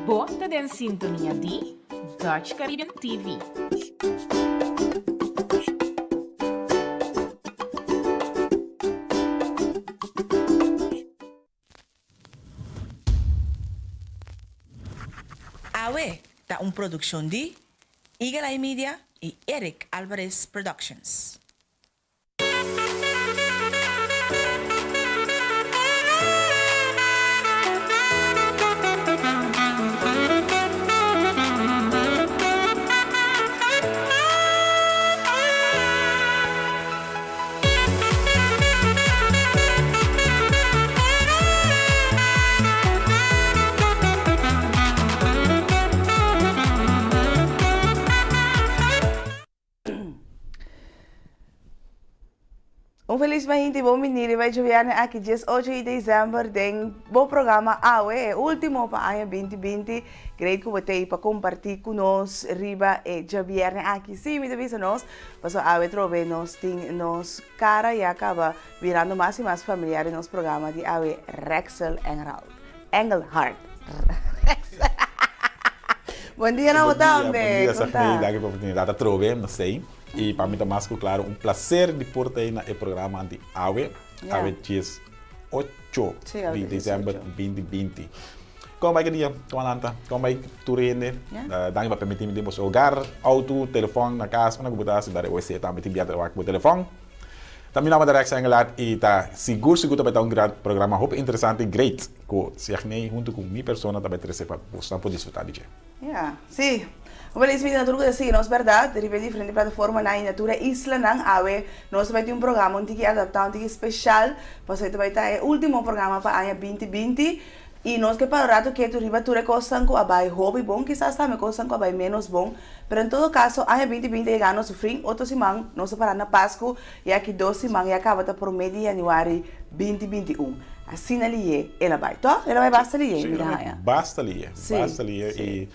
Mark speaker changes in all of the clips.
Speaker 1: Bo ta den sintonia di Dutch Caribbean TV.
Speaker 2: Awe ta un produccion di Eagle Eye Media y Eric Alvarez Productions. Un felis mainti bon bini riba e djobièrnè aki djes ocho di desèmber den bo programa Awe, e último pa aña binti binti. Great ku bo t'ei pa kompartí ku nos riba e djobièrnè aki. Sí, mi ta bisa nos, pasobra awe trobe nos tin nos kara ya kaba birando mas i mas familiar den nos programa di awe Rexel Engelhard. Engelhard. Rexel. Bon dia na bo tambe.
Speaker 3: Bon dia, Safney. Danki pa oportunidat atrobe. No sei. I pa mi ta mas ku klaro un plaser di por ta ei na e programa di awe, awe djes ocho di desèmber binti binti. Kon bai ki dia? Kon a lanta? Kon bai tur hende? Danki pa permití mi den boso hogar, outo, telefòn na kas, unda ku bo ta, si ta wc tambe tin bia ta wak bo telefòn. Ta mi nòmber ta Rex Engelhardt i ta sigur sigur ta bai ta un gran programa hopi interesante i great ku Siagney huntu ku mi persona ta bai trese pa bosnan por disfrutá di dje.
Speaker 2: Ya, sí. Un feliz bida na tur ku ta sigui nos bèrdat riba e diferente plataformanan i na tur e islanan. Awe nos ta bai tin un programa un tiki adaptá, un tiki speshal, pasobra e ta bai ta e último programa pa aña binti binti. I nos ke para un ratu ketu riba tur e kosnan ku a bai hopi bon, kisas tambe kosnan ku a bai ménos bon. Pero en todo kaso, aña binti binti a yega nos su fin. Otro siman nos ta para na Pasku i aki dos siman ya kaba ta promé di yanüari binti binti un. Asina lihé el a bai, tòg? El a bai basta lihé, mi ta haña.
Speaker 3: Basta lihé, basta lihé i.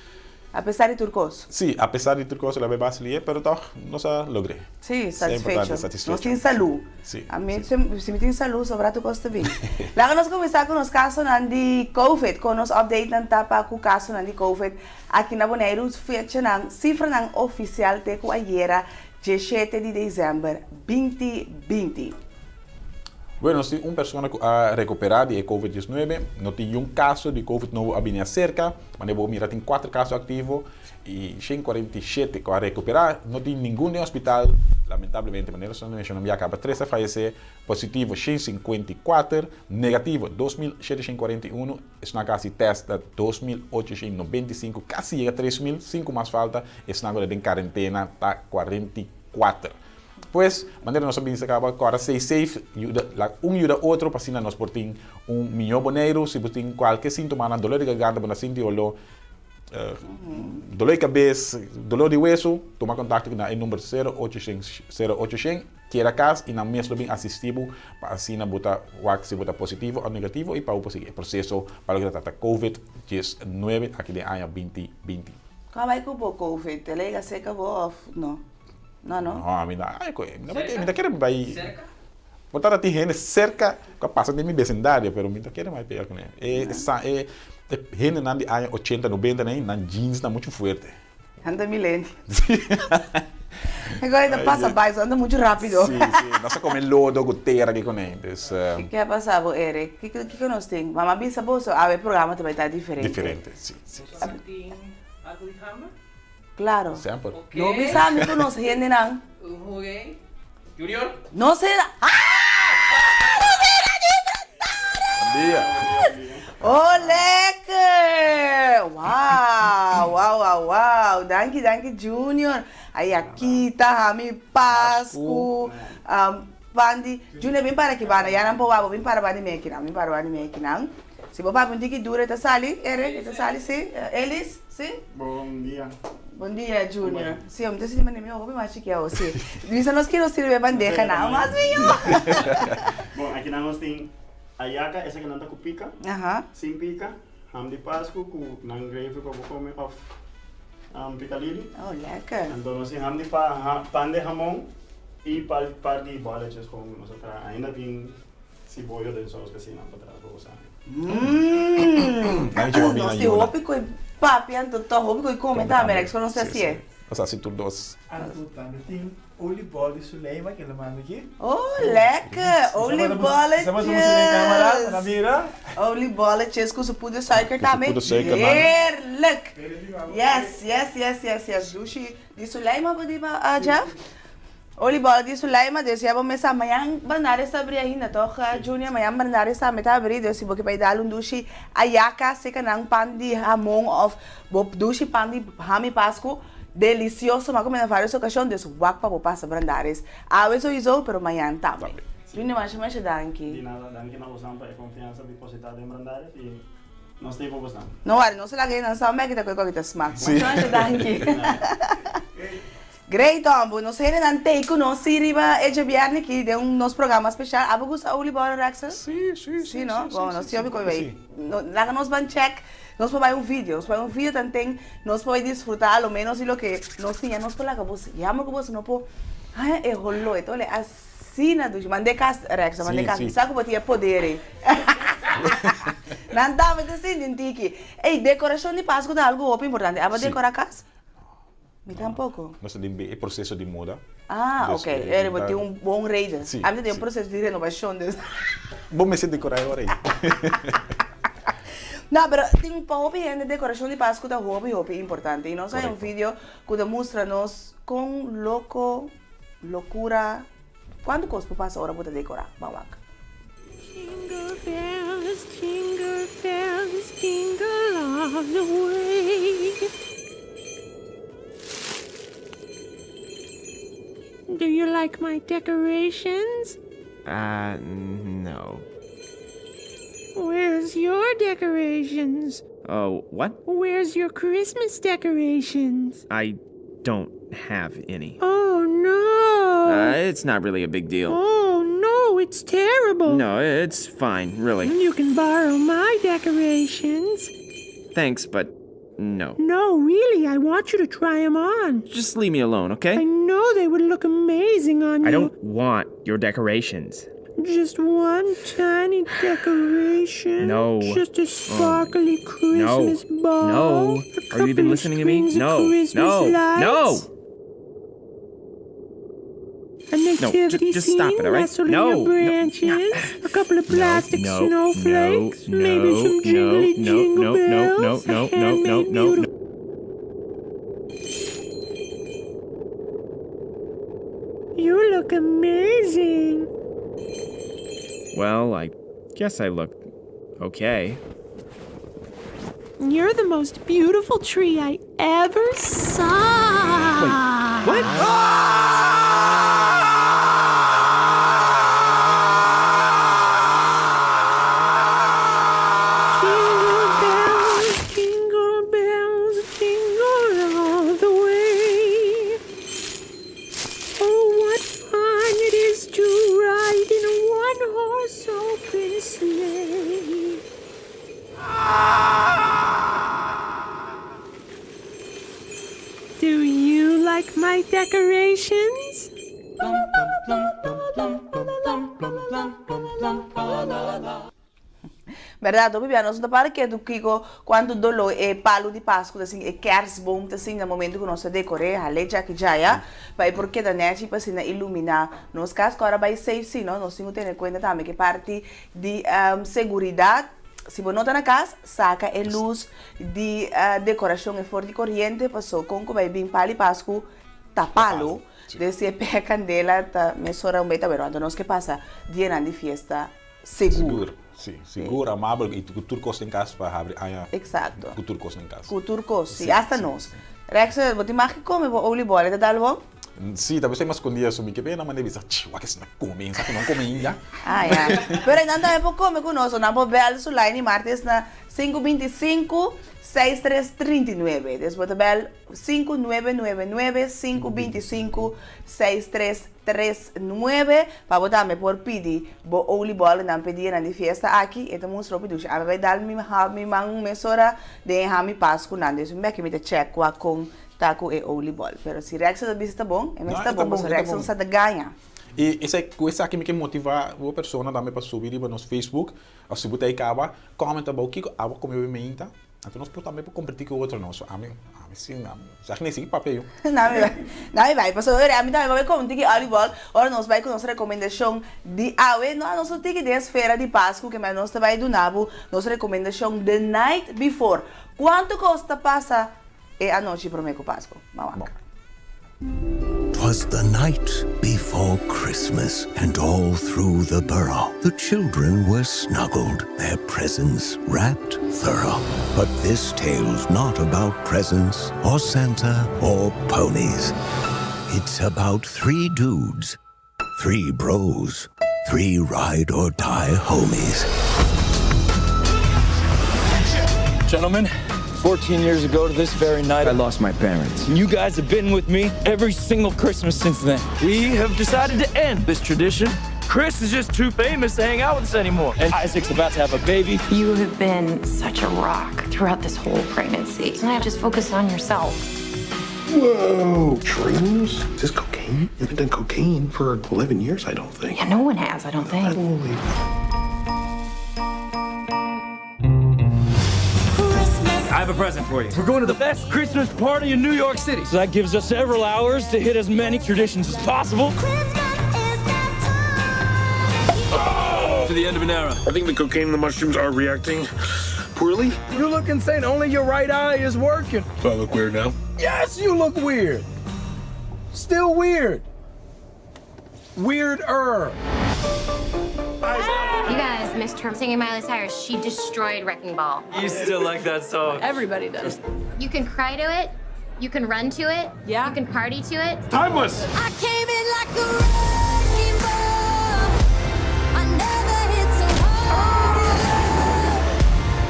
Speaker 2: A pesar di tur kos.
Speaker 3: Sí, a pesar di tur kos el a bai basta lihé, pero tòg nos a logr'é.
Speaker 2: Sí, satisfecho. Nos tin salú.
Speaker 3: Sí.
Speaker 2: Ami, si mi tin salú, sobra tur kos ta bin. Laga nos kuminsá ku nos kasonan di Covid, kon nos updatenan ta pa ku kasonan di Covid aki na Boneiru, fechanan, sifranan ofisial te ku ayera Djeshete di desèmber binti binti.
Speaker 3: Bueno, nos tin un persona ku a rekuperá di e covid diesnuebe. No tin niun kaso di covid nobo a bini aserka. Manera bo mira tin kuater kaso aktivo i shen kuarenta i shete ku a rekuperá. No tin ningun den hospital. Lamentablemente, manera nos a menshoná ya kaba tres a fayesé. Positivo shen sinkuenta i kuater, negativo 2741. Esnan ku a hasi tèst ta 2895, kasi yega 3000, sinku mas falta. Esnan ku ta den karentena ta 44. Pues, manera nos a bisa kaba, kòrda stay safe, yuda, laga un yuda otro pa asina nos por tin un mihó Boneiru. Si bo tin kualke síntomanan, dolor di garganta, bo na sinti oló, dolor di kabes, dolor di wesu, tuma kontakto na e number sero ocho shen, sero ocho shen. Keda kas i nan mes lo bin asisti bo pa asina bo ta wak si bo ta positivo òf negativo i pa bo por sigui e proseso pa loke ta trata covid diesnuebe aki den aña binti binti.
Speaker 2: Kon a bai ku bo covid? El a yega serka bo òf no? No no?
Speaker 3: No, mi no a bai ku e. Mi ta kere bai. Por ta tin hende serka ku a pasa den mi besindario pero mi ta kere bai pega kuné. E sa e hendenan di aña ochenta nobenta nan jeans nan muchu fuerte.
Speaker 2: Nan ta millennials. E kos ta pasa bai, so nan ta muchu rapido.
Speaker 3: Sí, sí, nos a come lodo ku tera aki kuné. Dus.
Speaker 2: Kiko a pasa bo, Eric? Kiko, kiko nos tin? Mama bisa boso, awe e programa ta bai ta diferente.
Speaker 3: Diferente, sí, sí.
Speaker 4: Boso tambe tin algu di hamber?
Speaker 2: Claro.
Speaker 3: Semper.
Speaker 4: Ok.
Speaker 2: No bisa mi ku nos hendenan.
Speaker 4: Oké. Junior?
Speaker 2: Nos hende, ah! Nos hende di Pretoria!
Speaker 3: Bon dia.
Speaker 2: Oh lekker! Wow, wow, wow, wow. Danki, danki Junior. Ay aki ta hami Pascu, um, pan di Junior bin para aki banda, ya nan por wak bo, bin para banda di mi akinan, bin para banda di mi akinan. Si bo papia un tiki duro e ta sali, Eric, e ta sali si, Elis, si?
Speaker 5: Bon dia.
Speaker 2: Bon dia Junior. Si, mi ta sinti manera mi hopi mas chiki awo, si. Bisa nos ki nos sirbi e bandeha nan, mas mihó.
Speaker 5: Bon, akinan nos tin Ayaka esa ke nan ta ku pika, sin pika, ham di pasku ku nan gravy pa bo kome of pikalili.
Speaker 2: Oh lekker.
Speaker 5: Anto nos tin ham di pa pan de hamon i par di bolletjes kon nos a traha. Ainda tin siboyo den sous ke sinan pa tras pa bo sa.
Speaker 2: Mmm. Nos tin hopi ku. Papia anto toch hopi ku kome tambe, Rex, ku nos ta hasié.
Speaker 3: Nos hasi tur dos.
Speaker 6: Anto tambe tin oliebol di Suleima ke lo manda aki.
Speaker 2: Oh, lekker! Oliebolletjes! Oliebolletjes ku su poeder suiker tambe. Heerlijk! Yes, yes, yes, yes, yes. Dushi di Suleima bo di ba, Jeff? Oliebol di Suleima, dus ya bo mesa mañan Bernardes ta abri ainda toch, Junior? Mañan Bernardes tambe ta abri, dus si bo ke bai dal un dushi ayaka seka nan pan di hamon of bo dushi pan di ham i pasku, Delicioso, m'a come na varios ocasion, dus wak pa bo pasa Brandaris. Awe sowiso, pero mañan tambe. Junior, masha masha danki.
Speaker 5: Di nada, danki na bosnan pa e confiansa deposita den Brandaris y nos ta ei pa bosnan.
Speaker 2: No wari, nos a laga e nan sa meki ta koe koe ta smak. Masha masha danki. Great hombo, nos hendenan tei ku nos si riba e djabièrnè aki den un nos programa special. Abo gusta oliebollen, Rexel?
Speaker 3: Sí, sí, sí.
Speaker 2: Sí, no? Bon, nos tin hopi koe bai. Laga nos ban check. Nos por bai un video, nos por bai un video tanten nos por bai disfruta a lo menos di loke nos tin ya nos por laga bos jammer ku bos no por haña e holó e ta wole asina dushi mand'é kas Rex mand'é kas mi sa ku bo tin e poder ei nan tambe ta sinti un tiki ey dekorashon di pasku ta algu hopi importante abo dekora kas? Mi tampoko.
Speaker 3: Nos ta den e proseso di muda.
Speaker 2: Ah ok, eri bo tin un bon reden.
Speaker 3: Si.
Speaker 2: Ami ta den un proseso di renovacion dus.
Speaker 3: Bo mester decora e ora ei.
Speaker 2: No, pero tin pa hopi hende decoracion di Pascu ta hopi hopi importante y nos hay un video cu ta mustra nos con loco, locura, cuanto cos por pasa ora bo ta decora. Ban wak.
Speaker 7: Jingle bells, jingle bells, jingle all the way. Do you like my decorations?
Speaker 8: Uh, no.
Speaker 7: Where's your decorations?
Speaker 8: Oh, what?
Speaker 7: Where's your Christmas decorations?
Speaker 8: I don't have any.
Speaker 7: Oh, no.
Speaker 8: Uh, it's not really a big deal.
Speaker 7: Oh, no, it's terrible.
Speaker 8: No, it's fine, really.
Speaker 7: You can borrow my decorations.
Speaker 8: Thanks, but no.
Speaker 7: No, really, I want you to try 'em on.
Speaker 8: Just leave me alone, okay?
Speaker 7: I know they would look amazing on
Speaker 8: I
Speaker 7: you.
Speaker 8: don't want your decorations.
Speaker 7: Just one tiny decoration.
Speaker 8: No.
Speaker 7: Just a sparkly Christmas
Speaker 8: no.
Speaker 7: ball.
Speaker 8: No.
Speaker 7: A
Speaker 8: Are you even
Speaker 7: couple of
Speaker 8: listening to me?
Speaker 7: strings of
Speaker 8: No.
Speaker 7: Christmas
Speaker 8: No.
Speaker 7: lights.
Speaker 8: No.
Speaker 7: A nativity
Speaker 8: No, just stop
Speaker 7: scene
Speaker 8: it, all right?
Speaker 7: nestled in
Speaker 8: No,
Speaker 7: your
Speaker 8: no,
Speaker 7: branches. A couple of plastic
Speaker 8: no,
Speaker 7: snowflakes.
Speaker 8: no,
Speaker 7: maybe
Speaker 8: no,
Speaker 7: some
Speaker 8: no,
Speaker 7: jingly
Speaker 8: no,
Speaker 7: jingle
Speaker 8: no, no,
Speaker 7: bells.
Speaker 8: no,
Speaker 7: a
Speaker 8: no, no,
Speaker 7: handmade
Speaker 8: no, no,
Speaker 7: beautiful. You look amazing.
Speaker 8: Well, I guess I look okay.
Speaker 7: You're the most beautiful tree I ever saw.
Speaker 8: Wait, what?
Speaker 7: Jingle bells, jingle bells, jingle all the way. Oh, what fun it is to ride in a one-horse open sleigh. Do you like my decorations?
Speaker 2: Berdad, hopi bia nos no ta para ketu kiko kuantu doló e palu di Pasku ta sinti, e kerstboom ta sinti na momento ku nos ta dekor'é, hal'é djaki djaya, pa e por keda nèchi pa asina iluminá nos kas. Ku ora bai safe si no, nos tin ku tene kuenta tambe ku e parti di seguridat. Si bo no ta na kas, saka e lus di dekorashon e for di koriente, paso kon ku bai bin pal di Pasku ta palu, des si e pega kandela ta mesora un beta wero. Anto nos ke pasa dianan di fiesta Sigur.
Speaker 3: Sigur, si. Sigur, amabel y cu tur cos den cas pa habri aña.
Speaker 2: Exacto.
Speaker 3: Cu tur cos den cas.
Speaker 2: Cu tur cos, si. Hasta nos. Rex, bo tin mag ki come bo oliebol, e ta dal bo?
Speaker 3: Si, ta besei mas scondi asu. Mi ke bena manda bisa, chi, wak esnan come, sa cu nan come ainda.
Speaker 2: Ah, ya. Pero nan tambe por come cu nos, o nan por bel su line di martes na sinku 25, seis tres 39. Des bo ta bel sinku nuebe nuebe nuebe, sinku 25, seis tres Tres nuebe, pa bo tambe por pidi bo oliebollennan p'e dianan di fiesta aki, e ta mustra hopi dushi. Ami bai dal mi mi man mesora den e hami pas ku nan, des mi beki mi ta check wak kon ta ku e oliebol. Pero si Rexel ta bisa ta bon, e mes ta bon, pasobra Rexel sa ta gaña.
Speaker 3: I esei, ku esaki mi ke motivá bo persona tambe pa subi riba nos Facebook, òf si bo ta ei kaba, comment abou kiko abo kome bo meinta. Anto nos por tambe por kompartí ku otro nos. Ami, ami si, ami sa ni sigui papia yu.
Speaker 2: Na mi bai, na mi bai. Pasobra ora ami tambe bai kome un tiki oliebol, ora nos bai ku nos rekomendashon di awe. No, nos no tiki den esfera di Pasku ke nos ta bai duna bo nos rekomendashon the night before. Kuantu kos ta pasa e anochi promé ku Pasku? Mawak.
Speaker 9: Twas the night before Christmas and all through the borough the children were snuggled, their presents wrapped thorough. But this tale's not about presents or Santa or ponies. It's about three dudes, three bros, three ride or die homies.
Speaker 10: Gentlemen, 14 years ago to this very night, I lost my parents. And you guys have been with me every single Christmas since then. We have decided to end this tradition. Chris is just too famous to hang out with us anymore. And Isaac's about to have a baby.
Speaker 11: You have been such a rock throughout this whole pregnancy. So now just focus on yourself.
Speaker 12: Whoa, shrooms? Is this cocaine? You haven't done cocaine for 11 years, I don't think.
Speaker 11: Yeah, no one has, I don't think.
Speaker 12: Holy.
Speaker 10: I have a present for you. We're going to the best Christmas party in New York City. So that gives us several hours to hit as many traditions as possible.
Speaker 13: To the end of an era. I think the cocaine and the mushrooms are reacting poorly.
Speaker 14: You look insane. Only your right eye is working.
Speaker 12: Do I look weird now?
Speaker 14: Yes, you look weird. Still weird. Weirder.
Speaker 15: You guys missed her singing Miley Cyrus. She destroyed Wrecking Ball.
Speaker 10: You still like that song.
Speaker 15: Everybody does. You can cry to it. You can run to it. Yeah. You can party to it.
Speaker 12: Timeless.
Speaker 16: I came in like a wrecking ball. I never hit so hard.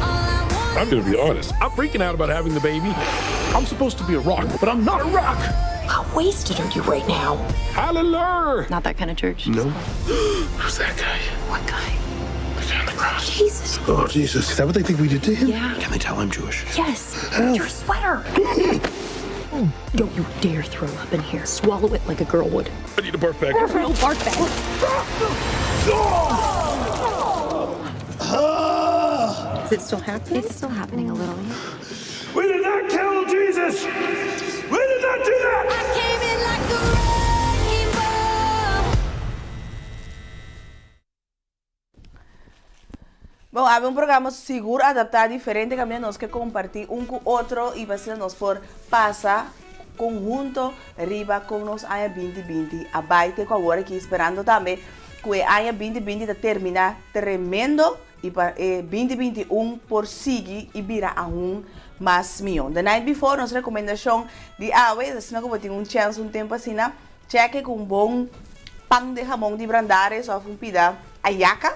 Speaker 16: All I want
Speaker 12: I'm gonna be honest. I'm freaking out about having the baby. I'm supposed to be a rock, but I'm not a rock.
Speaker 11: How wasted are you right now?
Speaker 12: Hallelujah.
Speaker 11: Not that kind of church.
Speaker 12: No. Who's that guy?
Speaker 11: What guy?
Speaker 12: The guy on the cross.
Speaker 11: Jesus.
Speaker 12: Oh, Jesus. Is that what they think we did to him?
Speaker 11: Yeah.
Speaker 12: Can they tell I'm Jewish?
Speaker 11: Yes. Your sweater. Don't you dare throw up in here. Swallow it like a girl would.
Speaker 12: I need a barf bag.
Speaker 11: No barf bag. Is it still happening? It's still happening a little.
Speaker 12: We did not kill Jesus! We did not do that!
Speaker 16: I came in like a wrecking ball.
Speaker 2: Bon, awe un programa sigur adaptá diferente kaminda nos ke kompartí un ku otro i pa asina nos por pasa konhunto riba kon nos aña binti binti a bai te ku awor aki sperando tambe ku e aña binti binti ta terminá tremendo i pa e binti binti un por sigui i bira aun mas mihó. The night before nos rekomendashon di awe es asina ku bo tin un chèns un tempu asina chèke ku un bon pan de hamon di Brandaris òf un pida ayaka.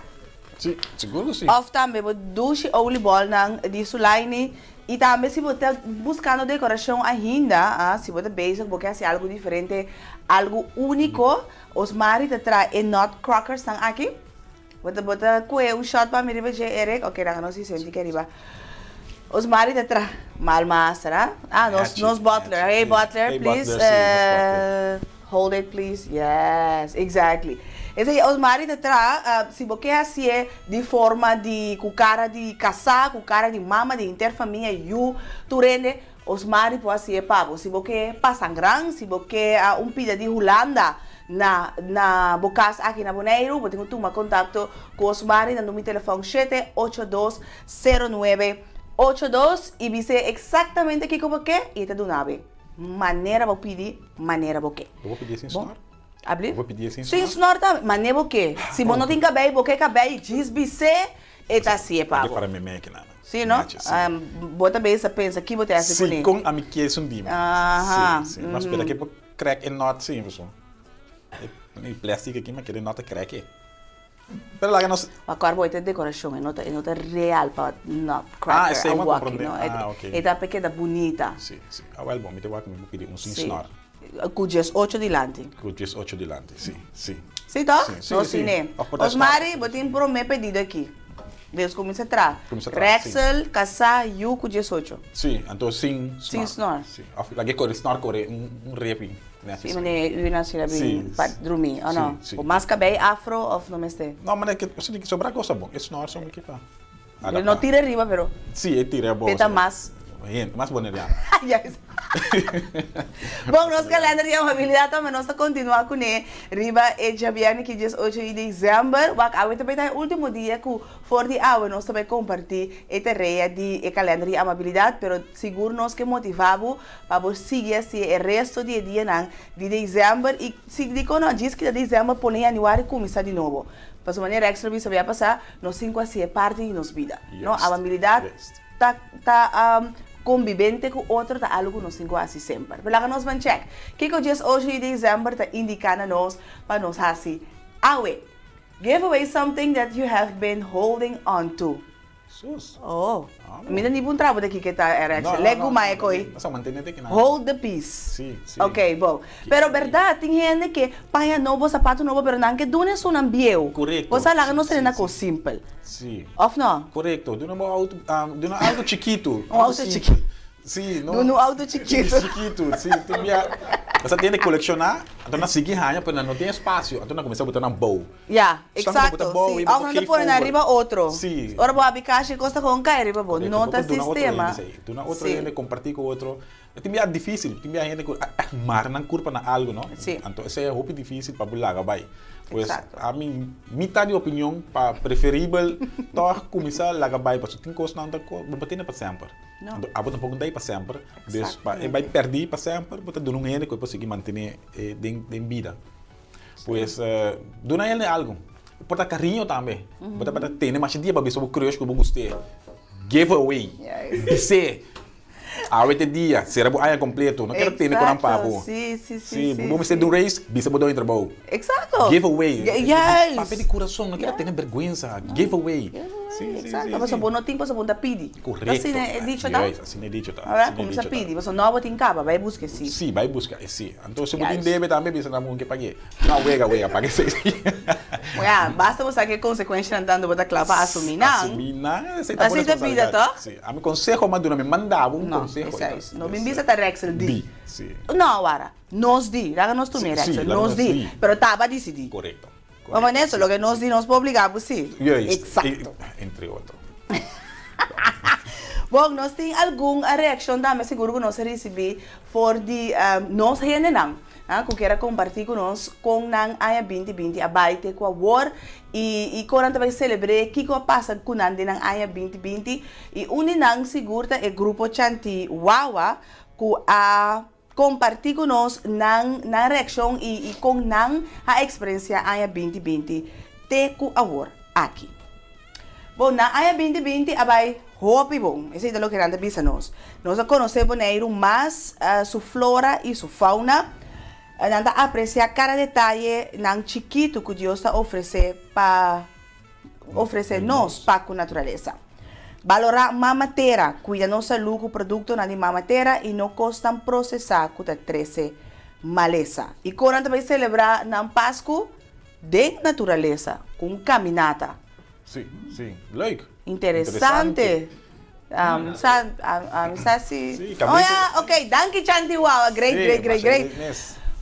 Speaker 3: Si, sigur ku si.
Speaker 2: Òf tambe bo dushi oliebolnan di Sulaini. I tambe si bo ta buskando dekorashon ainda, ah, si bo ta bezig bo ke hasi algu diferente, algu úniko, Osmari ta traha e nutcrackersnan aki. Bo ta bo ta kue un shot pa mi riba dje, Eric? Oke, laga nos hisi un tiki ariba. Osmari ta traha, mal master, ah. Ah, nos, nos butler. Hey, butler,
Speaker 3: Hey,
Speaker 2: please.
Speaker 3: butler, si, nos butler.
Speaker 2: Hold it please, yes, exactly. Esei Osmari ta traha, si bo ke hasié di forma di ku kara di kasá, ku kara di mama, di henter famia, yu, tur hende, Osmari por hasié pa bo. Si bo ke pasan gran, si bo ke un pida di Hulanda na na bo kas aki na Boneiru, bo tin ku tuma kontakto ku Osmari na number di telefòn shete ocho dos sero nuebe ocho dos i bis'é eksaktamente kiko bo ke i e ta duna bo. Manera bo pidi, manera bo ke.
Speaker 3: Bo por pidi sin
Speaker 2: Bon.
Speaker 3: snor?
Speaker 2: Abli?
Speaker 3: Bo por pidi sin
Speaker 2: Sin
Speaker 3: snor?
Speaker 2: snor tambe. Mane bo ke. Si bo no tin kabei, bo ke kabei, djis bis'é, e ta hasié pa
Speaker 3: Bo
Speaker 2: bo.
Speaker 3: ke para meme aki nan.
Speaker 2: Si, no?
Speaker 3: Nachi, si.
Speaker 2: Bo ta bes a pensa ki bo ta hasi
Speaker 3: Si,
Speaker 2: kuné.
Speaker 3: kon ami ke esun di mi.
Speaker 2: Aha.
Speaker 3: Si, si. Mas spera ke bo krek e nòt si, pasobra e plastic aki, ma kere nòt a krek e. Pero laga nos.
Speaker 2: Ma kor bo e ta decoracion, e no ta, e no ta real pa nut
Speaker 3: Ah,
Speaker 2: cracker
Speaker 3: esei
Speaker 2: a
Speaker 3: mi a
Speaker 2: wak,
Speaker 3: comprende.
Speaker 2: no.
Speaker 3: Ah, ok.
Speaker 2: E ta pa keda bunita.
Speaker 3: Si, si. Ah, wel bon, mi ta wak mi por pidi un sin
Speaker 2: Si.
Speaker 3: snor.
Speaker 2: Ku djes ocho dilanti.
Speaker 3: Ku djes ocho dilanti, si, si.
Speaker 2: Si toh?
Speaker 3: Si, si,
Speaker 2: Nos
Speaker 3: si.
Speaker 2: tine.
Speaker 3: Of por ta
Speaker 2: Osmari, bo tin prome pedido aki. Deus kuminsa tra.
Speaker 3: Kuminsa tra, si.
Speaker 2: Rexel, kasá, yu ku djesocho.
Speaker 3: Si, anto sin snor.
Speaker 2: Sin snor.
Speaker 3: Si. Of laga e kore snor kore un un repi.
Speaker 2: Si, mane yu na sira bin pa drumi, o no?
Speaker 3: Si, si.
Speaker 2: Bo mas kabei afro of no mester?
Speaker 3: No, mane ke, si di sobra cosa bon. E snor son ki pa. Adaptá.
Speaker 2: No tira riba pero.
Speaker 3: Sí, e tira abou.
Speaker 2: Peta mas.
Speaker 3: Hende, mas boneriano.
Speaker 2: Juist. Bon, nos kalender di amabilidat tambe nos ta kontinuá kuné riba e djabièrnè ki 18 di desèmber. Wak awe ta bai ta e último dia ku for di awe nos ta bai kompartí e tarea di e kalender di amabilidat, pero sigur nos ke motivá bo pa bo sigui hasié e resto di e dianan di desèmber i si dikon no djis kita desèmber pone yanüari kuminsá di nobo. Pasobra manera Rex lo bisa bia pasá, nos tin ku hasié parti di nos bida. No, amabilidat ta ta kombibente ku otro ta algu ku nos tin ku hasi semper. Pero laga nos ban chèk kiko 18 di desèmber ta indiká na nos pa nos hasi awe. Give away something that you have been holding on to.
Speaker 3: Sus.
Speaker 2: Oh. Mi ta ni puntra bo ta kiko ta RX.
Speaker 3: No, no,
Speaker 2: Legu
Speaker 3: no.
Speaker 2: mai koi.
Speaker 3: Nos a mantene te kinan.
Speaker 2: Hold the peace.
Speaker 3: Si, si.
Speaker 2: Ok, bon. Pero berdad, tin hende ke paña nobo, sapato nobo, pero nan ke duna esunnan bieu.
Speaker 3: Korekto.
Speaker 2: Bo sa laga nos tene na kos simpel.
Speaker 3: Si.
Speaker 2: Of no?
Speaker 3: Korekto. Duna bo auto, duna algo chikitu.
Speaker 2: Un auto chikitu.
Speaker 3: Si, no.
Speaker 2: Duna un auto chikitu.
Speaker 3: Chikitu, si. Tin bia, bo sa tin hende kolekshoná, anto nan sigui haña, pero nan no tin espasio, anto nan kuminsá bota nan bou.
Speaker 2: Ya,
Speaker 3: Stan bo
Speaker 2: exacto,
Speaker 3: ta bou
Speaker 2: si.
Speaker 3: i bo
Speaker 2: Of
Speaker 3: por
Speaker 2: nan ta
Speaker 3: geef
Speaker 2: pone nan
Speaker 3: over.
Speaker 2: riba otro.
Speaker 3: Si.
Speaker 2: Ora bo abi kashi e kos ta gewoon kai riba bo.
Speaker 3: Korekto,
Speaker 2: No
Speaker 3: bo
Speaker 2: ta
Speaker 3: por duna otro
Speaker 2: sistema.
Speaker 3: hende esei. Duna otro
Speaker 2: Si.
Speaker 3: hende, kompartí ku otro. E tin bia difísil, tin bia hende ku a mara nan kurpa na algu, no?
Speaker 2: Si.
Speaker 3: Anto esei e hopi difísil pa bo laga bai. Pues
Speaker 2: Exacto.
Speaker 3: ami mi ta di opinion pa preferibel tòg kuminsá laga bai pasobra tin kosnan ta ku bo por tene pa semper.
Speaker 2: No.
Speaker 3: Anto abo tampoko no ta ei pa semper. Dus pa e bai
Speaker 2: Exactamente.
Speaker 3: pèrdí pa semper bo ta duna un hende ku e por sigui mantené e den den bida. Pues duna hende algu. Por ta kariño tambe. Bo ta tene masha dia pa bisa bo crush ku bo gust'é. Give away. Bis'é. Awe t'e dia. Sera bo aña kompleto. No kere tene ku nan pa bo.
Speaker 2: Sí, sí, sí.
Speaker 3: Si, bo mester di un raise, bisa bo doño trabou.
Speaker 2: Exacto.
Speaker 3: Give away.
Speaker 2: Yes.
Speaker 3: Papia di kurason. No kere tene bergwensa. Give away. Sí, sí, sí.
Speaker 2: Exacto. Pasobra bo no tin pasobra bo no ta pidi.
Speaker 3: Korekto.
Speaker 2: Asina e dicho ta?
Speaker 3: Juist, asina e dicho ta.
Speaker 2: Ahora kuminsá pidi. Pasobra no bo tin kaba. Bai buska e sí.
Speaker 3: Sí, bai buska e sí. Anto si bo tin debe tambe bisa nan bon ke pag'é. No wega wega paga esei si.
Speaker 2: Ya, basta bo sa ke konsekuenshanan tantu bo ta kla pa asumí nan.
Speaker 3: Asumí nan, esei ta bo
Speaker 2: Así ta bida
Speaker 3: responsabilidat.
Speaker 2: toch?
Speaker 3: Si, ami konseho m'a duna, mi manda bo un
Speaker 2: No,
Speaker 3: konseho.
Speaker 2: esei es. No bin bisa ta Rexel di.
Speaker 3: Di, si.
Speaker 2: No, wara. Nos di. Laga nos tuma e
Speaker 3: Si, si,
Speaker 2: Rexel.
Speaker 3: laga
Speaker 2: Nos
Speaker 3: nos
Speaker 2: di.
Speaker 3: di.
Speaker 2: Pero taba disidí.
Speaker 3: Korekto.
Speaker 2: Bo manera eso, loke nos di nos por obliga bo si.
Speaker 3: Juist.
Speaker 2: Exacto.
Speaker 3: Entre otro.
Speaker 2: Bon, nos tin algun reaccion tambe sigur cu nos a ricibi for di nos hendenan cu kier a comparti cu nos con nan aña binti binti a bay te cu awor y y con nan ta bay celebre kico a pasa cu nan den nan aña binti binti y un di nan sigur ta e grupo Chanti Wawa cu a Kompartí ku nos nan nan reakshon i i kon nan a eksperensiá aña binti binti te ku awor aki. Bon, nan aña binti binti a bai hopi bon, esei ta loke nan ta bisa nos. Nos a konosé Boneiru mas su flora i su fauna. Nan ta apresiá kada detaye nan chikitu ku Dios ta ofresé pa. Ofresé nos pa ku naturalesa. Balorá Mama Tera, kuida nos salú ku produktonan di Mama Tera i no kosnan prosesá ku ta trese malesa. I kon nan ta bai selebrá nan Pasku? Den naturalesa, ku un kaminata.
Speaker 3: Sí, sí. Leuk.
Speaker 2: Interesante. Ami sa, ami sa si.
Speaker 3: Sí,
Speaker 2: Oh ya, ok, danki Chanti Wawa, great, great, great, great.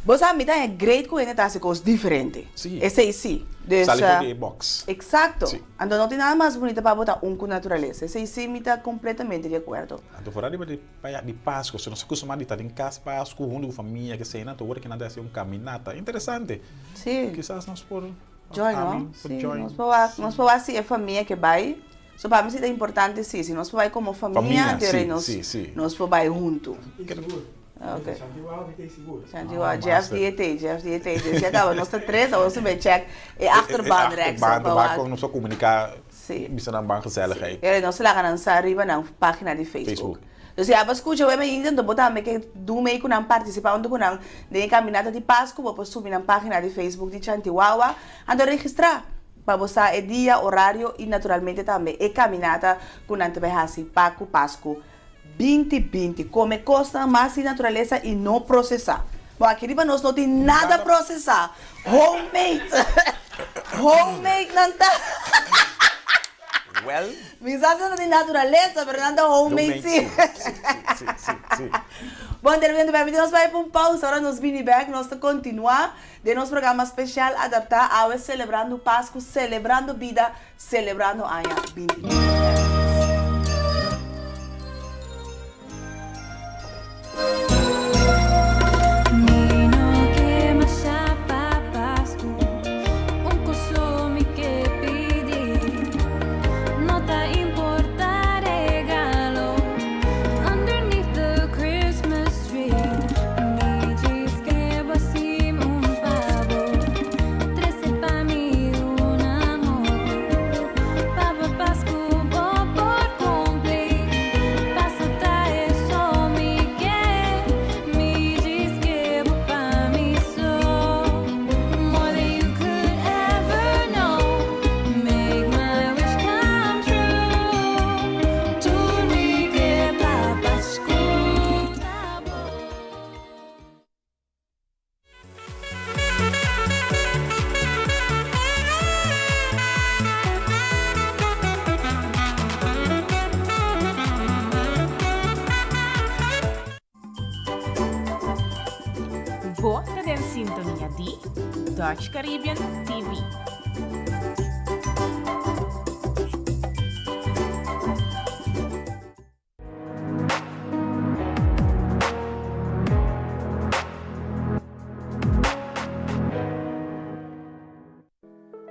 Speaker 2: Bo sa mi ta haña great ku hende ta hasi kos diferente.
Speaker 3: Sí.
Speaker 2: Esei sí. Dus,
Speaker 3: Sali for di e box.
Speaker 2: Exacto.
Speaker 3: Sí.
Speaker 2: Anto no tin nada mas bunita pa bo ta un ku naturalesa. Esei sí mi ta completamente di akuerdo.
Speaker 3: Anto foral riba di paya di Pasku, si nos a kustumá di ta den kas Pasku huntu ku famia kesei, anto ora ku nan ta hasi un kaminata. Interesante.
Speaker 2: Sí.
Speaker 3: Kisas nos por.
Speaker 2: Join, no? Sí, nos por wak, nos por wak si e famia ke bai. So pa mi si ta importante si, si nos por bai komo famia,
Speaker 3: Famia,
Speaker 2: anto
Speaker 3: si,
Speaker 2: rei nos,
Speaker 3: si, si.
Speaker 2: nos por bai huntu.
Speaker 6: Sigur.
Speaker 2: Ok.
Speaker 6: Shanti Wawa mi ta sigur.
Speaker 2: Shanti Wawa, Jeff di e tei, Jeff di e tei. Dus ya kaba nos ta tres, awor nos bai check e achterban rechts.
Speaker 3: E achterban,
Speaker 2: pa
Speaker 3: wak
Speaker 2: wak.
Speaker 3: kon nos por komuniká,
Speaker 2: Si.
Speaker 3: bisa nan ban gezelligheid.
Speaker 2: E rei nos laga nan sa riba nan pagina di Facebook.
Speaker 3: Facebook.
Speaker 2: Dus si abo skucha web ainda, anto bo tambe ke dun mei ku nan partisipá huntu ku nan den e kaminata di Pasku, bo por subi nan pagina di Facebook di Shanti Wawa, anto registrá. Pa bo sa e dia, orario y naturalmente tambe e caminata cu nan ta bay haci pa cu Pascu binti binti. Come cosnan mas di naturalesa y no procesa. Bo aki riba nos no tin nada procesa. Homemade! Homemade nan ta.
Speaker 3: Well.
Speaker 2: Mi sa si nan ta di naturalesa pero nan ta homemade si.
Speaker 3: Si, si, si, si.
Speaker 2: Bon televidente permiti nos bay pa un pausa ora nos bini bek nos ta continua. Den nos programa special adapta awe celebrando Pascu, celebrando bida, celebrando aña binti binti.
Speaker 1: Bo ta den sintonia di Dutch Caribbean TV.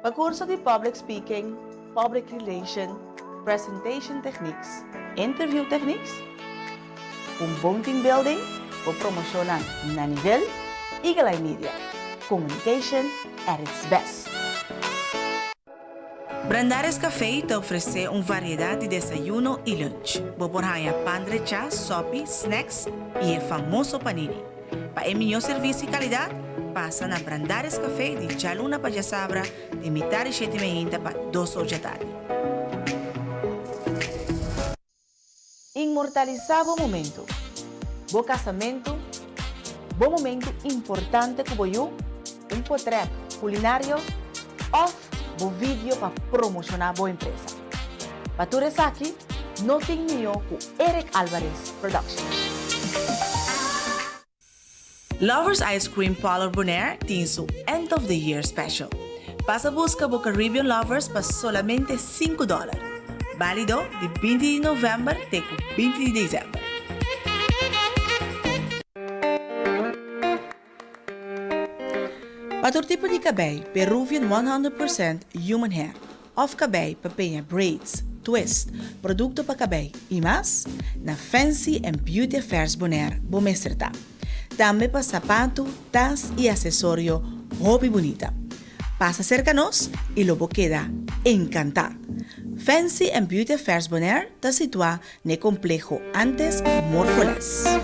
Speaker 2: Pa curso di Public Speaking, Public Relation, Presentation Techniques, Interview Techniques, un bon team building, bo promocionnan na nivel, Eagle Eye Media, communication at its best. Brandaris Café ta ofresé un variedat di desayuno i lunch. Bo por haña pan drechá, sòpi, snacks i e famoso panini. Pa e mihó servisio i kalidat, pasa na Brandaris Café di djaluna pa djasabra di mitar di shete meinta pa dos or djatardi. Inmortalisá bo momentu, bo kasamentu, bo momentu importante ku bo yu, un potrèt kulinario òf bo vidio pa promoshoná bo empresa. Pa tur esaki no tin mihó ku Eric Alvarez Production. Lovers Ice Cream Parlor Bonaire tin su End of the Year Special. Pasa buska bo Caribbean Lovers pa solamente sinku dòler. Bálido di 20 di novèmber te ku 20 di desèmber. Pa tur tipo di kabei, Peruvian 100% Human Hair òf kabei pa peña braids, twist, produkto pa kabei i mas, na Fancy and Beauty Affairs Bonaire bo mester ta. Tambe pa sapatu, tas i asesorio hopi bunita. Pasa serka nos i lo bo keda enkantá! Fancy and Beauty Affairs Bonaire ta situá n'e kompleho antes Morfoles.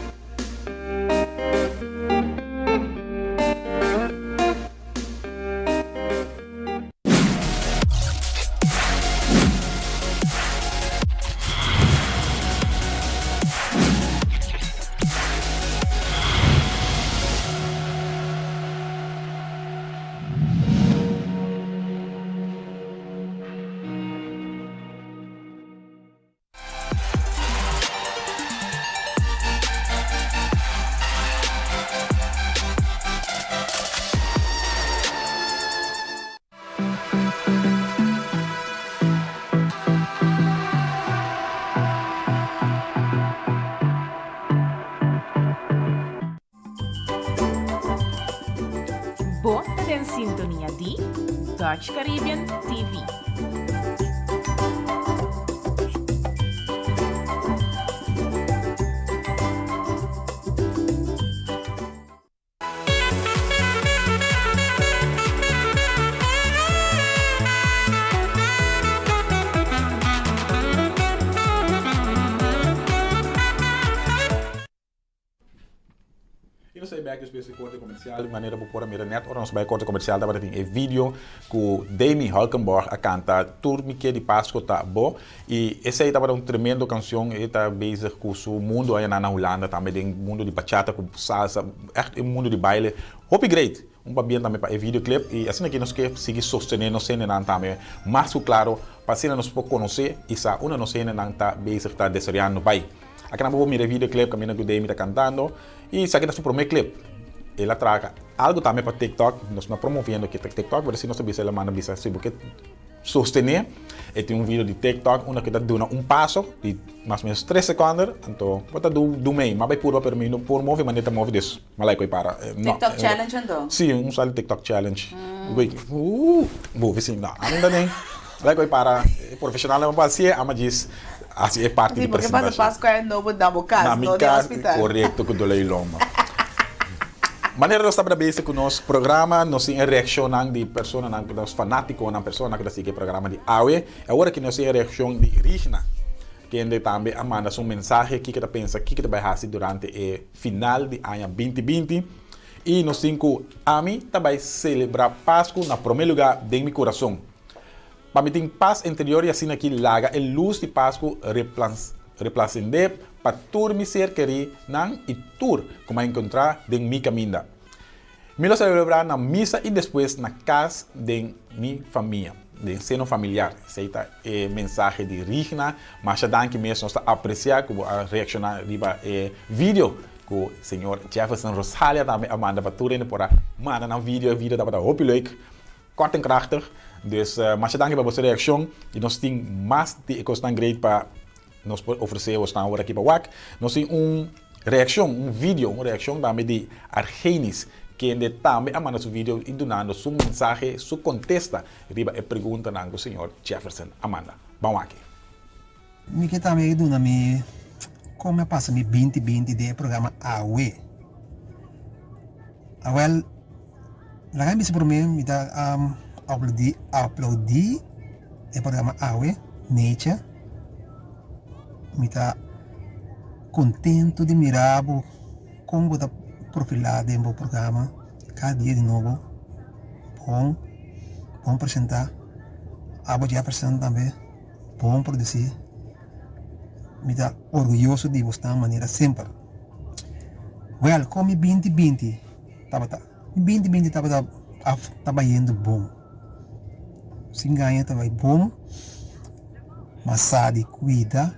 Speaker 1: Bo ta den sintonia di Dutch Caribbean TV.
Speaker 3: Y nos ta bek despues di corte comercial, di manera bo por a mira net ora nos bai corte comercial tabata tin e video cu Demi Hulkenborg a canta Tur mi ke di Pasco ta bo y esey tabata un tremendo cancion, e ta bezig cu su mundo aya na Hulanda tambe den mundo di bachata cu salsa, echt e mundo di baile hopi great. Un pabien tambe pa e videoclip y asina aki nos ke sigui sostene nos hendenan tambe mas cu claro pa asina nos por conoce y sa unda nos hendenan ta bezig ta desaroyando bai. Aki nan bo por mira e videoclip caminda cu Demi ta cantando y esaki ta su prome clip. El a traha algo tambe pa TikTok, nos no promoviendo aki TikTok pero si nos ta bisa el a manda bisa si bo ke Sostené, e tin un video di TikTok unda ku ta duna un paso di mas o menos tres sekonden, anto bo ta du du mei, m'a bai purba pero mi no por move manera ta move dus m'a laik para.
Speaker 2: No. TikTok challenge anto?
Speaker 3: Si, un sal di TikTok challenge. Wei, uh, move si, no, ami no ta den. Laik para, e profeshonalnan pa hasié, ama djis hasi e parti di
Speaker 2: Si, porque pasa
Speaker 3: presentashon.
Speaker 2: Pascua e nobo na bo kas,
Speaker 3: Na mi
Speaker 2: no den
Speaker 3: kas,
Speaker 2: hospital.
Speaker 3: korekto, ku dolé i lomba. Manera nos tabata bezig ku nos programa, nos tin e reakshonnan di personanan ku nos fanátikonan, personanan ku ta sigui e programa di awe. E ora ki nos tin e reakshon di Rigna, kende tambe a manda su mensahe kiko ta pensa, kiko ta bai hasi durante e final di aña 2020. I nos tin ku ami ta bai selebrá Pasku na promé lugá den mi kurason. Pa mi tin pas interior i asina ki laga e lus di Pasku replasendé pa tur mi ser kerí nan i tur ku m'a enkontrá den mi kaminda. Mi lo selebrá na misa i despues na kas den mi famia, den seno familiar. Esei ta e mensahe di Rigna. Masha danki mes, nos ta apresiá ku bo a reakshoná riba e video. ku señor Jefferson Rosalia tambe a manda pa tur hende por a manda nan video. E video tabata hopi leuk, kort en krachtig. Dus masha danki pa boso reakshon i nos tin mas di e kosnan great pa nos por ofresé bosnan awor aki pa wak. Nos tin un reakshon, un video, un reakshon tambe di Argenis kende tambe a manda su video i dunando su mensahe, su kontesta riba e preguntanan ku señor Jefferson a manda. Ban wak.
Speaker 17: Mi ke tambe duna mi kon mi a pasa mi binti binti den e programa awe. Awel, laga mi bisa prome mi ta aplaudi aplaudi e programa awe, Nature. Mi ta contento di mira bo kon bo ta profila den bo programa cada dia di nobo. Bon, bon presenta. Abo Jefferson tambe. Bon produsí. Mi ta orguyoso di bosnan manera semper. Wèl, kon mi binti binti tabata? Mi binti binti tabata af ta bayendo bon. Sin gaña ta bai bon. M'a sa di kuida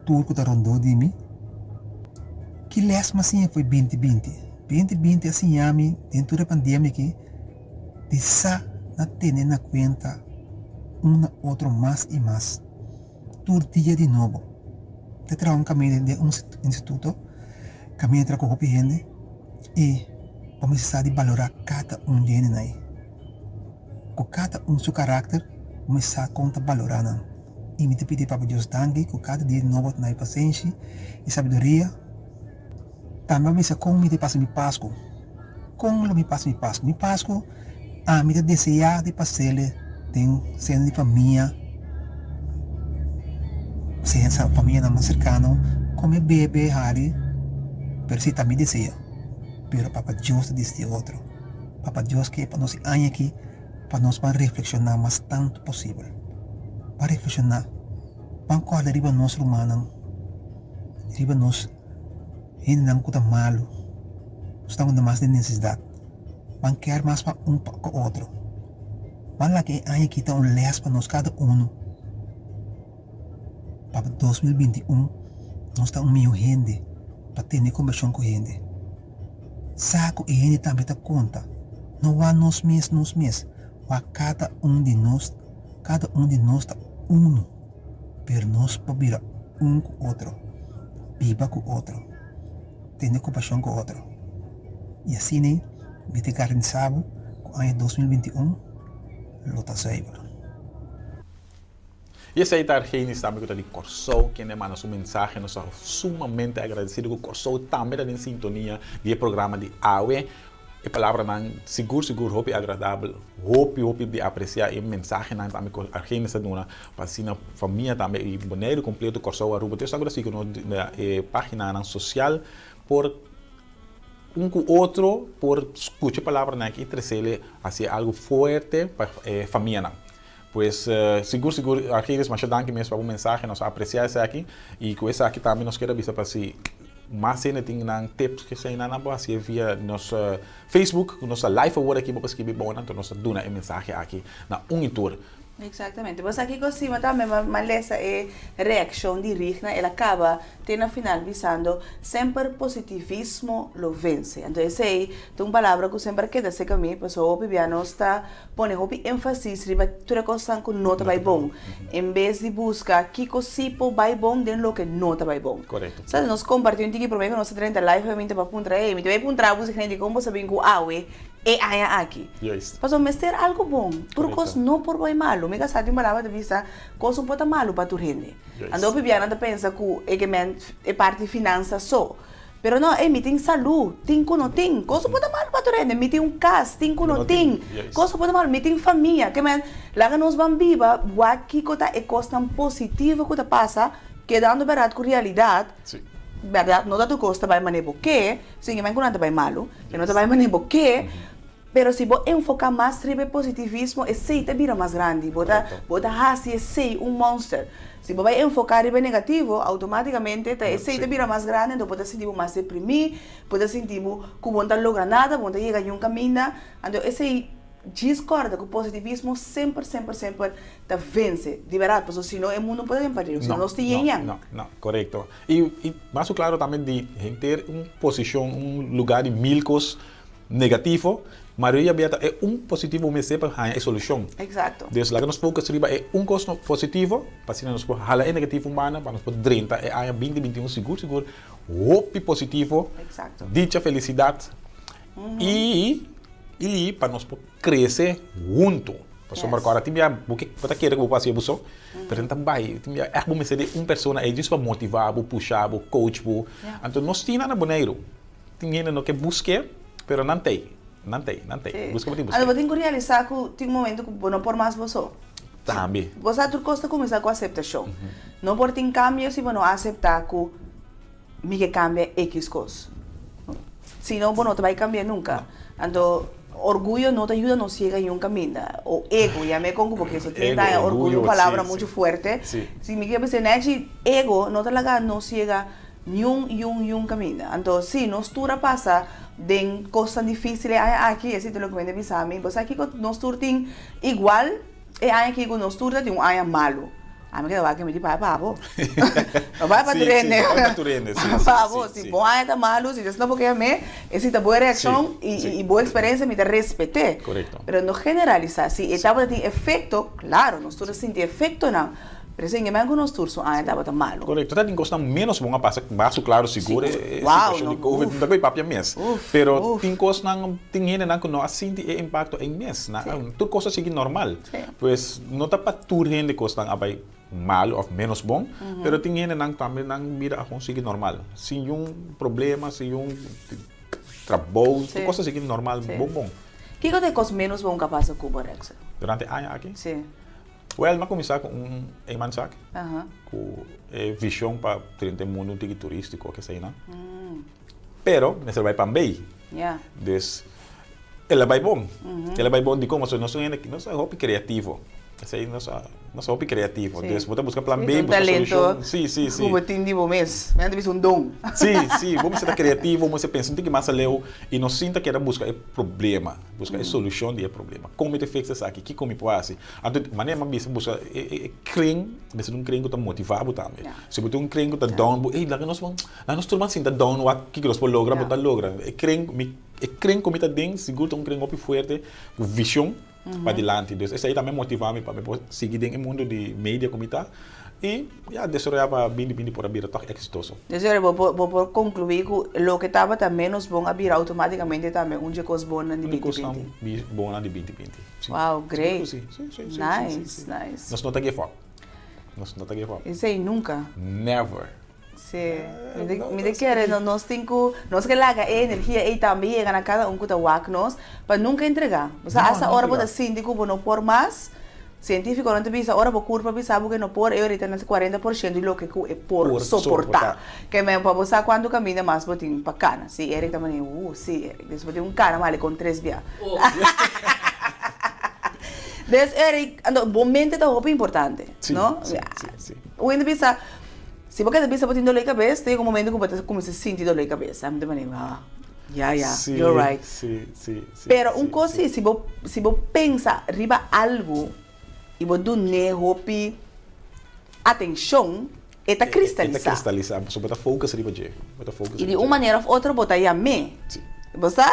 Speaker 17: tur ku ta rondó di mi. Ki lès m'a siña for binti binti? Binti binti a siña mi den tur e pandemia aki di sa na tene na kuenta un na otro mas i mas tur dia di nobo. Ta traha un kaminda den un instituto, kaminda traha ku hopi hende i bo mester sa di balorá kada un di hendenan ei. Ku kada un su karakter bo mester sa kon ta balorá nan. I mi ta pidi Papa Dios danki ku kada dia di nobo ta na e pasenshi i sabiduria. Tambe a bisa kon mi ta pasa mi Pasku. Kon lo mi pasa mi Pasku? Mi Pasku ami ta deseá di pas'el den seno di famia, sea sa famianan mas serkano, kome, bebe, hari, pero si ta mi deseo. Pero Papa Dios ta disidí otro. Papa Dios ke pa nos e aña aki pa nos ban reflekshoná mas tantu posibel. Ban reflekshoná, ban kòrda riba nos rumannan. Riba nos hendenan ku ta malu, nos ta unda mas den nesesidat. Ban kèr mas pa un pa ku otro. Ban laga e aña aki ta un lès pa nos kada unu pa 2021 nos ta un mihó hende pa tene kombershon ku hende. Sa ku e hende tambe ta konta. No wak nos mes nos mes, wak kada un di nos, kada un di nos ta unu. Pero nos por bira un ku otro, biba ku otro, tene kompashon ku otro. I asina mi ta garantisa bo ku aña 2021 lo ta zuiver.
Speaker 3: I esei ta Argenis tambe ku ta di Kòrsou kende a manda su mensahe. Nos ta sumamente agradesido ku Kòrsou tambe ta den sintonia di e programa di awe. E palabranan sigur sigur hopi agradabel, hopi hopi di aprecia e mensahenan tambe cu Argenis ta duna pa asina famia tambe y Boneiru completo, Corsou, Aruba, tur esnan cu ta sigui nos na e paginanan social por un cu otro por scucha e palabranan aki y trecele haci algo fuerte pa e famianan. Pues sigur sigur Argenis masha danki mes pa bo mensahe, nos a aprecia esaki y cu esaki tambe nos kier a bisa pa si mas hende tin nan tips ke esei nan por hacié via nos Facebook cu nos ta live awor aki bo por skibi bo nan enton nos ta duna e mensahe aki na un y tur.
Speaker 2: Exactamente. Bo sa kico si bo tambe ma lesa e reaccion di Rigna el a caba te na final bisando semper positivismo lo vence. Anto esei ta un palabra cu semper a keda cerca mi pasobra hopi bia nos ta Pone hopi énfasis riba tur e kosnan ku no ta bai bon, en bes di buska kiko sí por bai bon den loke no ta bai bon.
Speaker 3: Korekto.
Speaker 2: Sa nos kompartí un tiki promé ku nos a drenta live mi ta pa puntra, ey, mi ta bai puntra bo si hende kon bo sa bin ku awe e aña aki?
Speaker 3: Juist.
Speaker 2: Pasobra mester algu bon. Tur kos no por bai malu. Mi kasá tin un palabra ta bisa, kos no por ta malu pa tur hende.
Speaker 3: Juist.
Speaker 2: Anto hopi bianan ta pensa ku e ke men e parti finansa so. Pero no, ey, mi tin salú, tin ku no tin. Kos ku por ta malu pa tur hende. Mi tin un kas, tin ku no tin. Kos ku por ta malu, mi tin famia. Ke men, laga nos ban biba, wak kiko ta e kosnan positivo ku ta pasa, kedando bèrdat ku realidat. Bèrdat, no ta tur kos ta bai manera bo ke, sin ke men ku nan ta bai malu, e no ta bai manera bo ke. Pero si bo enfoká mas riba e positivismo, esei ta bira mas grandi. Bo ta bo ta hasi esei un monster. Si bo bai enfoká riba e negativo, outomátikamente ta esei ta bira mas grandi, anto bo ta sinti bo mas deprimí, bo ta sinti bo ku bo no ta logra nada, bo no ta yega niun kaminda. Anto esei djis kòrda ku positivismo semper semper semper ta vense, di bèrdat, pasobra si no e mundu no por ta den pariu, si no nos tin yin yang.
Speaker 3: No, no, korekto. I i mas ku klaro tambe di henter un posishon, un lugá di mil kos negativo, mayoria bia ta e un positivo mester pa haña e solushon.
Speaker 2: Exacto.
Speaker 3: Dus laga nos focus riba e un kos positivo, pa asina nos por hala e negativo un banda, pa nos por drenta e aña binti 21 sigur sigur hopi positivo,
Speaker 2: Exacto.
Speaker 3: dicha felisidat i i pa nos por krese huntu. Pasobra ku ora tin bia bo ke bo ta kere ku bo por hasi e bo so, pero nan ta bai, tin bia ègt bo mester di un persona ei djis pa motivá bo, pusha bo, coach bo. Anto nos tin nan na Boneiru. Tin hende no ke busk'é, pero nan t'ei, nan t'ei, nan t'ei. Buska bo tin
Speaker 2: Anto
Speaker 3: busk'é.
Speaker 2: bo tin ku realisá ku tin un momento ku bo no por mas bo so.
Speaker 3: Tambe.
Speaker 2: Bo sa tur kos ta kuminsá ku aseptashon. No por tin kambio si bo no aseptá ku mi ke kambia ekis kos. Si no bo no ta bai kambia nunka. Anto orguyo no ta yuda nos yega niun kaminda. O ego, yam'é kon ku bo ke. So tin
Speaker 3: Ego,
Speaker 2: hende haña orguyo
Speaker 3: orguyo,
Speaker 2: un palabra
Speaker 3: si,
Speaker 2: muchu
Speaker 3: si.
Speaker 2: fuerte.
Speaker 3: Si.
Speaker 2: Si mi ke bisa nèchi ego no ta laga nos yega Niun yun yun kaminda. Anto si nos tur a pasa den kosnan difísil e aña aki, esei ta loke mi ta bisa mi. Bo sa kiko nos tur tin igual e aña aki ku nos tur ta tin un aña malu. Ami keda wak mi di bai pa bo. No bai pa tur hende.
Speaker 3: Sí, sí, bai pa tur hende, sí, sí,
Speaker 2: Pa bo.
Speaker 3: sí,
Speaker 2: Si bo aña ta malu, si esei no por keda me, esei ta bo reakshon i bo eksperensia mi ta respet'é.
Speaker 3: Korekto.
Speaker 2: Pero no generalisá. Si e tabata tin efekto, klaro, nos tur a sinti efektonan. Pero esei men ku nos tur su aña tabata malu.
Speaker 3: Korekto, ta tin kosnan ménos bon a pasa, mas ku klaro sigur e situashon di covid no ta koe papia mes. Pero tin kosnan, tin hendenan ku no a sinti e impakto ei mes. Nan, tur kos a sigui normal. Pues no ta pa tur hende kosnan a bai malu òf ménos bon, pero tin hendenan tambe nan bida a kon sigui normal, sin niun problema, sin niun trabou, tur kos a sigui normal bon bon.
Speaker 2: Kiko ta e kos ménos bon ku a pasa ku bo, Rexel?
Speaker 3: Durante e aña aki?
Speaker 2: Sí.
Speaker 3: Wèl, mi a kuminsá ku un eenmanszaak, ku e vishon pa drenta e mundu un tiki turístiko, keseinan. Pero mester bai pan bei. Dus, el a bai bon. El a bai bon dikon? Pasobra nos un hende, nos ta hopi kreativo. Esei nos a, nos ta hopi kreativo. Dus bo ta buska plan B, buska solushon. Sí, sí, sí.
Speaker 2: Ku bo tin di bo mes. Mi a bisa un don.
Speaker 3: Sí, sí. Bo mester ta kreativo, bo mester pensa un tiki mas aleu i no sinta keda buska e problema, buska e solushon di e problema. Kon mi ta fix esaki? Kiko mi por hasi? Anto manera mi a bisa buska e kren mester un kren ku ta motivá bo tambe. Si bo tin un kren ku ta down bo, ey laga nos ban, laga nos tur ban sinta down wak kiko nos por logra, bo ta logra. E kren mi e kren ku mi ta den sigur ta un kren hopi fuerte ku vishon pa dilanti. Dus esei tambe a motivá mi pa mi por sigui den e mundu di media ku mi ta i ya desaroyá pa bini bini por a bira tòg eksitoso.
Speaker 2: Dus ora bo por bo por konkluí ku loke tabata ménos bon a bira outomátikamente tambe un dje kos bonnan di
Speaker 3: Un dje
Speaker 2: binti
Speaker 3: kosnan
Speaker 2: binti.
Speaker 3: bonnan di binti binti. Sí.
Speaker 2: Wow, great.
Speaker 3: Sí, sí, sí, sí,
Speaker 2: Nice,
Speaker 3: sí, sí.
Speaker 2: nice.
Speaker 3: Nos no ta give up. Nos no ta give up.
Speaker 2: Esei nunca.
Speaker 3: Never.
Speaker 2: Sí. Mi ta, mi ta kere no, nos tin ku, nos ke laga e energia ei tambe yega na kada un ku ta wak nos, pa nunca entregá. Bo sa
Speaker 3: No,
Speaker 2: hasta
Speaker 3: no
Speaker 2: ora bo ta
Speaker 3: entregá.
Speaker 2: sinti ku bo no por mas, sientífikonan ta bisa ora bo kurpa bisa bo ke no por, e orita na 40% di loke ku e por
Speaker 3: Por
Speaker 2: soportá.
Speaker 3: soportá.
Speaker 2: Ke men pa bo sa kuantu kaminda mas bo tin pa kana. Sí, Eric ta manera, uh, sí, Eric. Des bo tin un kana mali kon tres bia. Des Eric, anto bo mente ta hopi importante,
Speaker 3: Sí,
Speaker 2: no?
Speaker 3: sí, sí, sí.
Speaker 2: Un hende bisa, si bo keda bisa bo tin dolor di kabes, ta yega un momento ku bo ta kuminsá sinti dolor di kabes. Ami ta manera, ah, ya, ya,
Speaker 3: Sí,
Speaker 2: you're right.
Speaker 3: sí, sí, sí,
Speaker 2: Pero un
Speaker 3: sí,
Speaker 2: kos
Speaker 3: sí.
Speaker 2: si, si bo, si bo pensa riba algu i bo dun'é hopi atenshon, E ta
Speaker 3: E ta
Speaker 2: kristalisá.
Speaker 3: kristalisá, pasobra bo ta focus riba dje. Bo ta focus
Speaker 2: I di
Speaker 3: riba
Speaker 2: un
Speaker 3: dje.
Speaker 2: manera òf otro bo ta yam'é.
Speaker 3: Sí.
Speaker 2: Bo sa,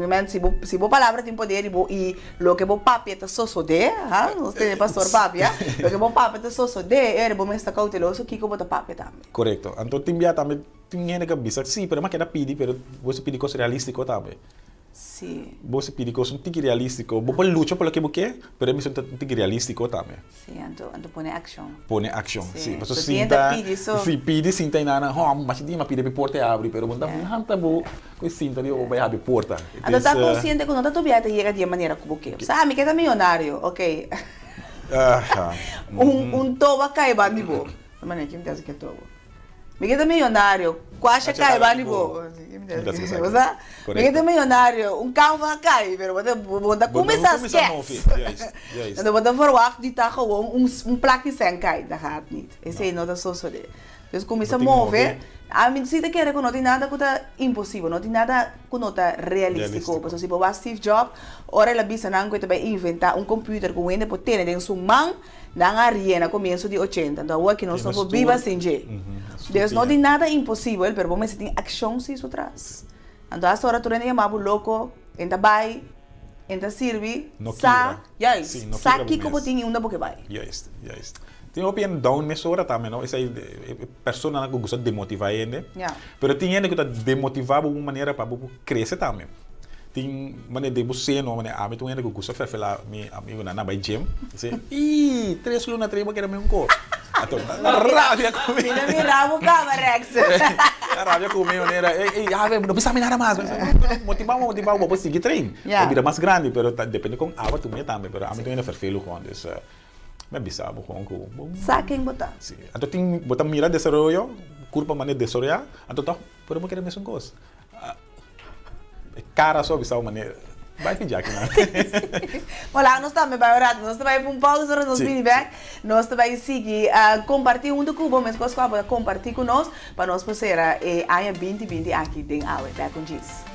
Speaker 2: men, si bo, si bo palabra tin poder i bo, i loke bo papia ta sosodé, ha, nos tene pastor papia, loke bo papia ta sosodé, e ora bo mes ta kouteloso kiko bo ta papia tambe.
Speaker 3: Korekto. Anto tin bia tambe tin hende ku a bisa, sí, pero mi a keda pidi, pero bo mester pidi kos realístiko tambe.
Speaker 2: Sí.
Speaker 3: Bo mester pidi kos un tiki realístiko. Bo por lucha pa loke bo ke, pero e mester ta un tiki realístiko tambe.
Speaker 2: Sí, anto, anto pone akshon.
Speaker 3: Pone akshon, sí.
Speaker 2: Sí.
Speaker 3: Pasobra
Speaker 2: So tin ta
Speaker 3: sinta,
Speaker 2: pidi so.
Speaker 3: sí, pidi sinta i nana, hò, masha dia mi a pidi pa e porta e abri, pero bo no ta lanta bo ku e sinta riba bo bai habri e porta.
Speaker 2: Anto ta
Speaker 3: Dus,
Speaker 2: konsiente ku no ta tur biaha ta yega di e manera ku bo ke. Sa, mi ke ta miyonario, ok.
Speaker 3: Aha.
Speaker 2: Un, un tobo a kai banda di bo. Manera, kin mi ta hasi ku e tobo? Mi ke ta miyonario, kuasha kai banda di bo. Bo sa? Mi ke ta miyonario, un kanva a kai, pero bo ta bo ta kuminsá skèts. Anto bo ta verwagt di ta gewoon un un plak di sèn kai. Dat gaat niet. Esei no ta sosodé. Dus kuminsá move, Ami si ta kere ku no tin nada ku ta imposibel, no tin nada ku no ta realístiko. Pasobra si bo wak Steve Jobs, ora el a bisa nan ku e ta bai inventá un computer ku hende por tene den su man, nan a rie na komienso di ochenta. Anto awor aki nos no por biba sin dje. Dus no tin nada imposibel, pero bo mester tin akshon si su tras. Anto hasta ora tur hende yama bo loko, en ta bai, en ta sirbi, sa, juist, sa kiko bo tin i unda bo ke bai.
Speaker 3: Juist, juist. Tin hopi hende down mesora tambe no, esei e personanan ku gusta demotivá hende, pero tin hende ku ta demotivá bo un manera pa bo por krese tambe. Tin manera den bo seno, manera ami ta un hende ku gusta ferfelá mi amigunan nan bai gym, esei ii tres luna atrás bo kere mi un kos, anto nan a rabia ku mi.
Speaker 2: Mi ta mira bo kaba Rex.
Speaker 3: Nan a rabia ku mi manera ey ey ya no bisa mi nada mas, motivá bo motivá bo pa bo sigui train, bo bira mas grandi, pero ta depende kon awa tum'é tambe, pero ami ta un hende ferfelu gewoon dus. Mi a bisa bo gewoon ku bo.
Speaker 2: Sa ken bo ta.
Speaker 3: Si. Anto tin bo ta mira desaroyo, kurpa manera desaroyá, anto tòg por bo kere mesun kos. E kara so a bisa bo manera, bai fi djaki nan.
Speaker 2: Hola, nos tambe bai un rato. Nos ta bai pa un pausa ora nos bini bèk. Nos ta bai sigui kompartí huntu ku bo meskos ku abo ta kompartí ku nos pa nos por sera e aña 2020 aki den awe. Bèk un djis.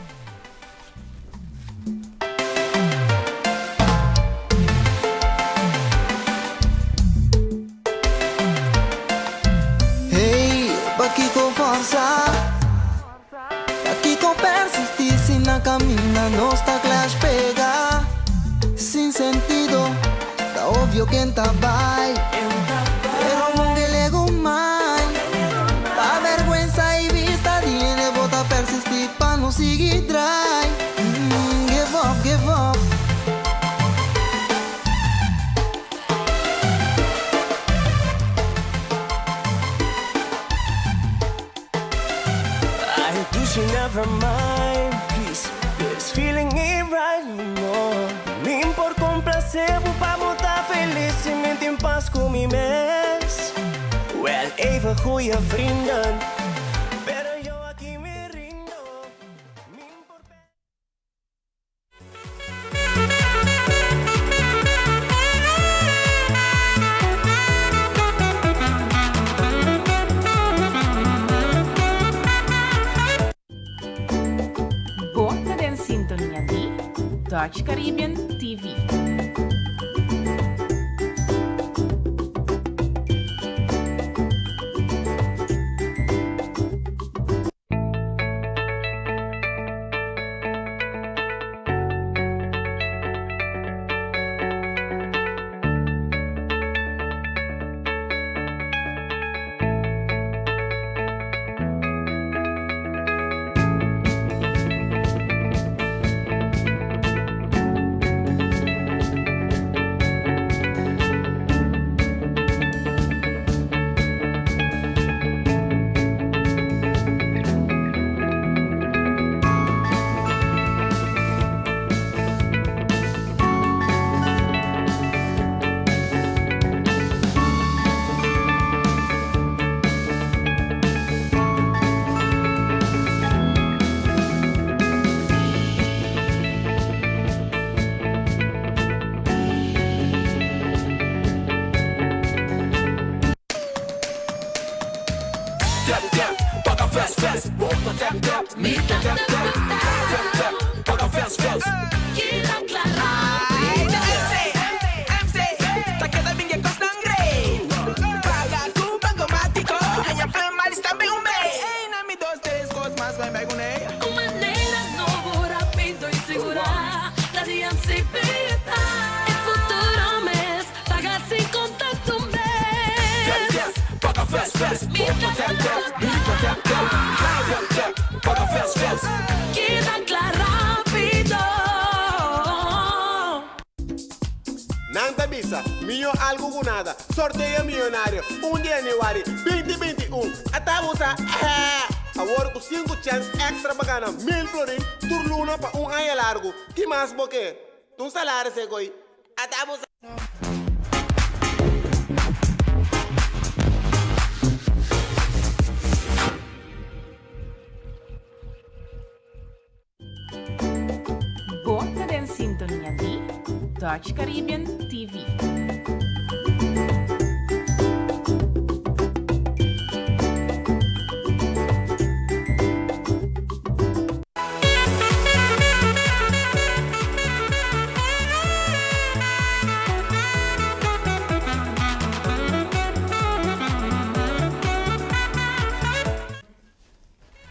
Speaker 18: Hey, pakiko forsa? Pakiko persisti si na kaminda nos ta clash pega? Sin sentido, ta obvio ken ta bai. Pero mon legumai, pa vergüenza y vista di hende bo ta persisti pa no sigui drai. Give up, give up.
Speaker 19: Ay, dushi never mind, please. This feeling ain't right no more. Mi por complace bo pa bo ta feliz si mi tin pas cu mi mes. Wel, even goeie vrienden, pero yo aki mi rindo.
Speaker 1: Bo ta den sintonia di Dutch Caribbean TV.
Speaker 19: Tap tap, paga fast fast, bo ta tap tap, mi ta tap tap, tap tap, paga fast fast.
Speaker 16: Keda kla rápido.
Speaker 4: MC, MC, ta keda bin e kosnan great. Paga ku Bankomatiko, haña plan malis tambe un bey. Ey, na mi dos tres kos mas bai bai kuné.
Speaker 16: Un manera nobo, rápido i sigurá, ta di MCB ta. E futuro mes, paga sin kontakto mes.
Speaker 19: Tap tap, paga fast fast, bo ta tap tap, mi ta tap tap, tap tap, paga fast fast.
Speaker 16: Keda kla rápido.
Speaker 20: Nan ta bisa, Mihó algu ku nada. Sorteo miyonario, un di yanüari, 2021. Ata bo sa, eh! Awor ku sinku chèns èkstra pa gana mil florin tur luna pa un aña largu. Ki mas bo ke? Ta un salario seko ei. Ata bo sa.
Speaker 1: Bo ta den sintonia di Dutch Caribbean TV.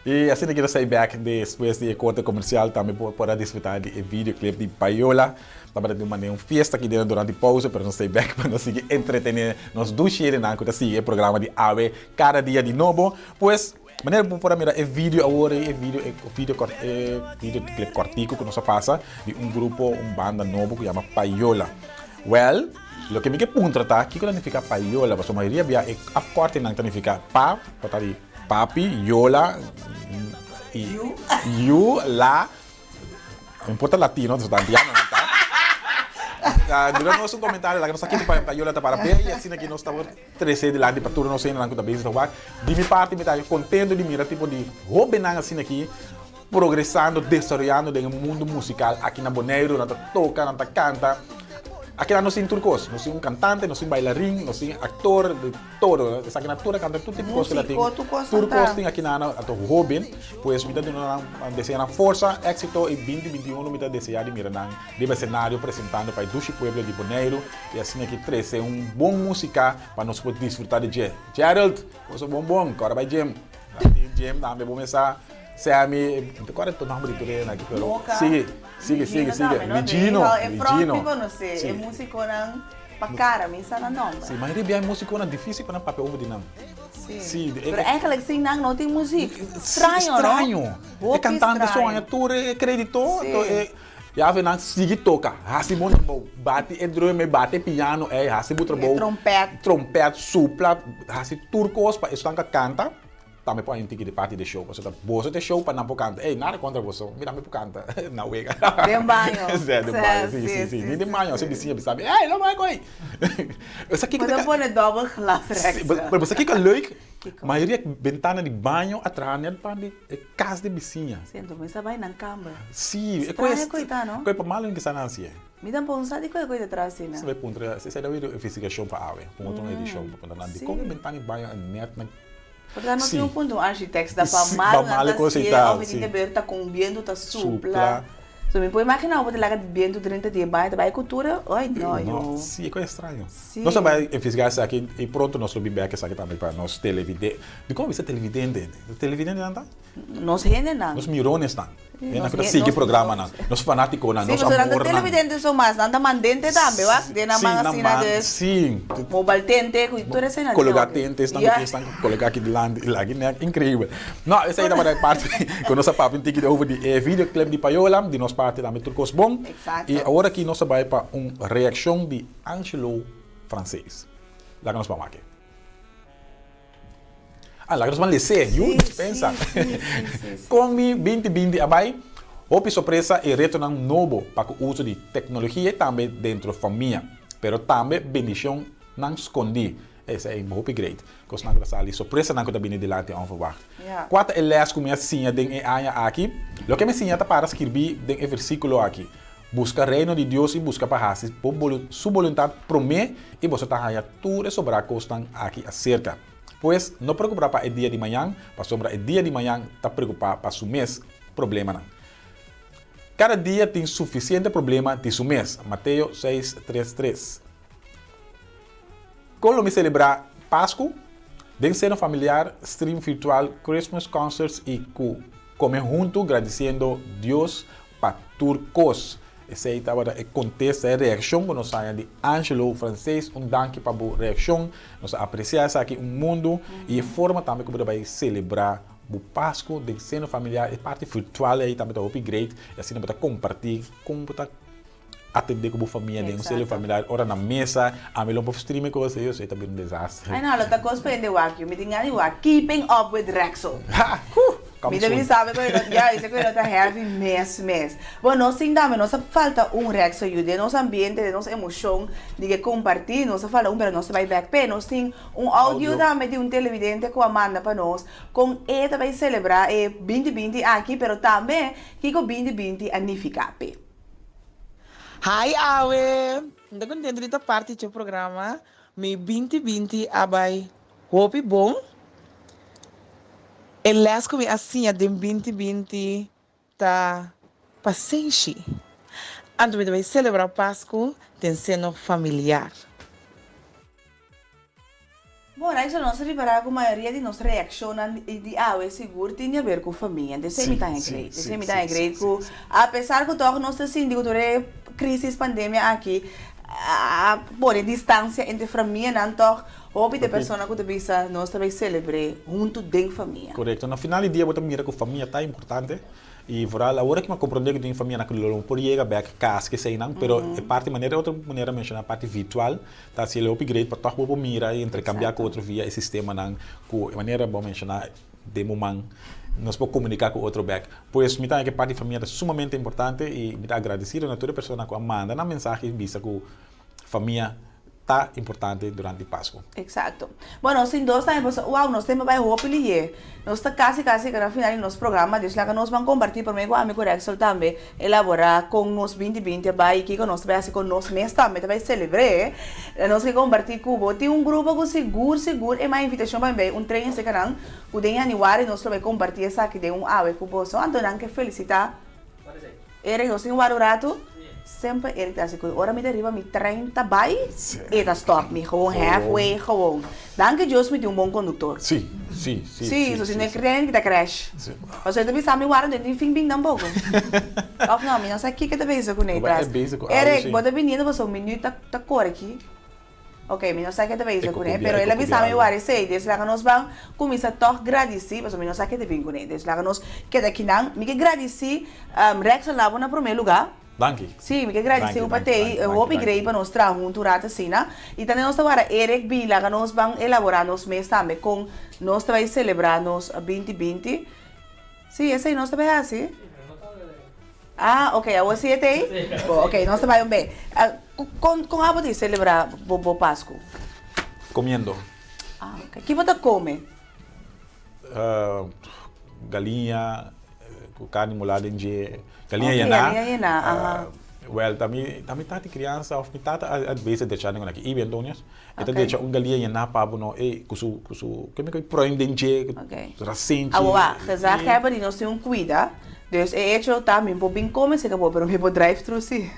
Speaker 3: I asina ki nos ta bek despues di e korte komersial tambe bo por a disfruta di e videoclip di Payola. Tabata di un manera un fiesta aki dentro durante pausa pero nos ta bek pa nos sigui entretene nos dushi hendenan ku ta sigui e programa di awe kada dia di nobo. Pues manera bo por a mira e video awor ei e video e video e videoclip kòrtiku ku nos a pasa di un grupo un banda nobo ku yama Payola. Wèl loke mi ke puntra ta kiko ta nifiká Payola pasobra mayoria bia e afkòrtingnan ta nifiká pa pa ta di Papi, Yola, y Yu, La, no importa latino, ta antiano nan ta. Duna nos un comentario laga nos sa kiko pa Yola ta para p'e y asina ki nos ta por trece dilanti pa tur nos hendenan ku ta bezig ta wak. Di mi parti mi ta contento di mira tipo di hobennan asina ki progresando, desaroyando den e mundo musical aki na Boneiru, nan ta toca, nan ta canta. Aki nan nos tin tur cos, nos tin un cantante, nos tin bailarin, nos tin actor, de todo. Esaki nan tur a canta tur tipo cos cu latin.
Speaker 2: Musico, tur cos
Speaker 3: Tur cos tin aki nan, anto hoben, pues mi ta duna nan, desea nan forsa, exito y binti 21 mi ta desea di mira nan riba escenario presentando pa e dushi pueblo di Boneiru y asina aki trece un bon musica pa nos por disfruta di dje. Gerald, boso bon bon, cora bay gym. Nan tin gym tambe bo mesa. Sammy, no te acuerdo tu nombre di tur hende aki, pero
Speaker 2: Moca.
Speaker 3: sigui, sigui, sigui,
Speaker 2: Ligino
Speaker 3: sigui.
Speaker 2: tambe, no?
Speaker 3: Ligino,
Speaker 2: E front
Speaker 3: Ligino.
Speaker 2: mi conoce,
Speaker 3: Sí.
Speaker 2: e musiconan pa cara, mi sa nan nomber.
Speaker 3: Sí, mayoria bia e musiconan dificil pa nan papia over di nan.
Speaker 2: Sí.
Speaker 3: Sí, e-
Speaker 2: Pero eigenlijk sin nan no tin muziek. Straño, no?
Speaker 3: Straño. E
Speaker 2: Hopi
Speaker 3: cantante so
Speaker 2: straño.
Speaker 3: haña tur e credito,
Speaker 2: Sí.
Speaker 3: to e ya ve nan sigui toca, haci bo trabou, bati e drum, e bati e piano, ey, haci bo trabou.
Speaker 2: E trompet.
Speaker 3: Trompet, supla, haci tur cos pa esnan ka canta. Tambe por hay un tiki di parti di show, pasobra ta boso ta e show pa nan por canta. Ey, nada contra boso, mi tambe por canta na wega.
Speaker 2: Den baño.
Speaker 3: Sí, den baño, sí, sí, sí. Ni den baño, así bisiña bisa mi, ey, lo bai coy. Bo sa kiko
Speaker 2: Bo ta pone dobbel glas rechts.
Speaker 3: Sí, pero bo sa kiko leuk? Mayoria bentana di baño a traha net pa di e cas di bisiña.
Speaker 2: Sí, enton mi sa bai nan camber.
Speaker 3: Sí, e coy
Speaker 2: Straño coy ta, no?
Speaker 3: Coy pa malo in kisa nan hacié.
Speaker 2: Mi tampoco no sa di coy coy ta traha asina.
Speaker 3: Sa bai puntra, esei ta wiri investigacion pa awe, pon otro edicion pa puntra nan dicon e bentana di baño a net na.
Speaker 2: Porque no
Speaker 3: Sí.
Speaker 2: tin un punto un architect da pa
Speaker 3: Sí,
Speaker 2: malo
Speaker 3: pa malo
Speaker 2: nan ta
Speaker 3: cosa y
Speaker 2: sie
Speaker 3: tal,
Speaker 2: of
Speaker 3: sí.
Speaker 2: tin beer ta con un biento ta supla.
Speaker 3: Supla.
Speaker 2: So mi por imagina bo ta laga biento drenta di e baño ta bay cu tur ay no
Speaker 3: No,
Speaker 2: yo.
Speaker 3: sí, e cosa extraño.
Speaker 2: Sí.
Speaker 3: Nos a bay investiga esaki y pronto nos lo bin bek esaki tambe pa nos televide, dicon a bisa televidente? Televidente nan ta?
Speaker 2: Nos hendenan.
Speaker 3: Nos mironesnan.
Speaker 2: Sí,
Speaker 3: Hendenan
Speaker 2: nos
Speaker 3: ku ta
Speaker 2: he-
Speaker 3: sigui
Speaker 2: nos-
Speaker 3: programanan. Nos fanátikonan,
Speaker 2: Sí,
Speaker 3: nos
Speaker 2: pasobra nan ta
Speaker 3: amornan.
Speaker 2: televidente so mas, nan ta mandente tambe, wak? Den nan
Speaker 3: Sí,
Speaker 2: man
Speaker 3: nan
Speaker 2: asina
Speaker 3: man,
Speaker 2: des.
Speaker 3: sí.
Speaker 2: Mobile tente, ku tur esei nan
Speaker 3: Koloká
Speaker 2: tin.
Speaker 3: tente, esnan
Speaker 2: Ja.
Speaker 3: ku esnan koloká aki dilanti, laki nek, inkreibel. No, esei tabata e parti ku nos a papia un tiki over di e videoclip di Payola, di nos parti tambe tur kos bon.
Speaker 2: Exacto.
Speaker 3: I awor aki nos a bai pa un reakshon di Angelo Francees. Laga nos ban wak. Ah, laga nos ban les'é, yu, dispensa. Kon mi binti binti a bai? Hopi sorpresa i retonan nobo pa ku uso di teknologia i tambe dentro famia. Pero tambe bendishonnan skondí. Esei hopi great. Kosnan ku ta sali, sorpresanan ku ta bini dilanti onverwacht. Kua ta e lès ku mi a siña den e aña aki? Loke mi a siña ta para skirbí den e versíkulo aki, Buska Reino di Dios i buska pa hasi bo Su boluntat promé i boso ta haña tur e sobrá kosnan aki aserka. Pues, no preokupá pa e dia di mañan, pasobra e dia di mañan ta preokupá pa su mes problemanan. Kada dia tin sufisiente problema di su mes. Mateo seis, tres, tres. Kon lo mi selebrá Pasku? Den seno familiar, stream virtual, Christmas concerts i ku kome huntu gradisiendo Dios Pa tur kos. Esei tabata e kontesta, e reakshon ku nos haña di Angelo Francees. Un danki pa bo reakshon. Nos a apresiá esaki un mundu i e forma tambe ku bo ta bai selebrá bo Pasku den seno familiar, e parti virtual ei tambe ta hopi great i asina bo ta kompartí kon bo ta atendé ku bo famia den un seno familiar ora na mesa. Ami lo por stream e kos ei, esei ta bira un desastre.
Speaker 2: Ai no, lo ta kos pende wak yu. Mi tin gana di wak Keeping Up With Rexel.
Speaker 3: Ha! Huh!
Speaker 2: Mi ta bin sabe ku e no, ya, esei ku e no ta heavy mes mes. Bon, nos tin tambe, nos a falta un rekso yu den nos ambiente, den nos emoshon di ke kompartí, nos a falta un, pero nos ta bai bèk p'e. Nos tin un audio tambe di un televidente ku a manda pa nos kon e ta bai selebrá e binti binti aki, pero tambe kiko binti binti a nifiká p'e.
Speaker 21: Hi awe! Mi ta contento di ta parti dje programa. Mi 20 20 a bai hopi bon. E les ku mi a siña den 20 20 ta pasenshi. Anto mi ta bai selebrá Pasku den seno familiar.
Speaker 2: Bon, Raizel, nos a ripará ku mayoria di nos reakshonnan di awe sigur tin di aber ku famia. Desei mi ta great. Desei mi ta great ku apesar ku tòg nos ta sinti ku tur e krisis pandemia aki a pone distansia entre famianan tòg hopi ta e persona ku ta bisa nos ta bai selebr'é huntu den famia.
Speaker 3: Korekto. Na final di dia bo ta mira ku famia ta importante. I vooral awor aki mi a komprondé ku tin famianan ku lo no por yega bèk kas keseinan, pero e parti manera e otro manera a menshoná parti virtual ta hasi el hopi great pa tòg bo por mira i interkambiá ku otro via e sistemanan ku e manera bo a menshoná den bo man nos por komuniká ku otro bèk. Pues mi ta haña ku e parti famia ta sumamente importante i mi ta agradesido na tur e persona ku a manda nan mensahe i bisa ku famia ta importante durante Pascu.
Speaker 2: Exacto. Bueno, sin dos tambe pasobra wow, nos tempo bai hopi liye. Nos ta casi casi yega na final di nos programa, dus laga nos ban comparti prome cu ami cu Rexel tambe elabora con nos 2020 a bai y kico nos ta bai haci con nos mes tambe ta bai celebre. Nos ke comparti cu bo tin un grupo cu sigur sigur e mai invitacion pa mi bai un trein acerca nan cu den januari nos lo bai comparti esaki den un awe cu boso. Anto nan ke felicita Eric, nos tin wak un ratu? Semper Eric ta hasi ku ora mi ta riba mi trein ta bai, e ta stop mi gewoon halfway gewoon. Danki Dios mi tin un bon konduktor.
Speaker 3: Sí, sí, sí.
Speaker 2: Sí, so si no e trein ki ta crash. Pasobra e ta bisa mi wak den tin fin bin tampoco. Of no, mi no sa kiko e ta bezig kuné tras. Eric, bo ta biniendo pasobra mi nu ta kore aki. Ok, mi no sa ke ta bezig kuné, pero el a bisa mi wak esei, dus laga nos ban kuminsá tòg gradisí, pasobra mi no sa ke ta bin kuné, dus laga nos keda kinan. Mi ke gradisí Rex Labo na promé lugá.
Speaker 3: Danki.
Speaker 2: Sí, mi ke gradisí bo pa tei hopi grei pa nos traha huntu un rato asina. I tambe nos ta wara Eric bin laga nos ban elaborá nos mes tambe kon nos ta bai selebrá nos 2020. Sí, esei nos ta bai hasi. Ah, ok, awor si e ta ei? Bo, ok, nos ta bai un be. Kon, kon abo di selebrá bo, bo Pasku?
Speaker 3: Komiendo.
Speaker 2: Ah, ok. Ki bo ta kome?
Speaker 3: Galiña ku karni mulá den dje. Galiña yená.
Speaker 2: Ok, galiña yená, aha.
Speaker 3: Wèl, ta mi, ta mi tata kriansa òf mi tata a bes a decha den aki, Ibi Antonius. E ta decha un galiña yená pa bo no, ey, ku su, ku su, ke mi ku pruim den dje, rasenchi.
Speaker 2: Awor wak, gezaghebber di nos tin un kuida, dus e hecho ta mi por bin kome serka bo, pero mi por drive thru si.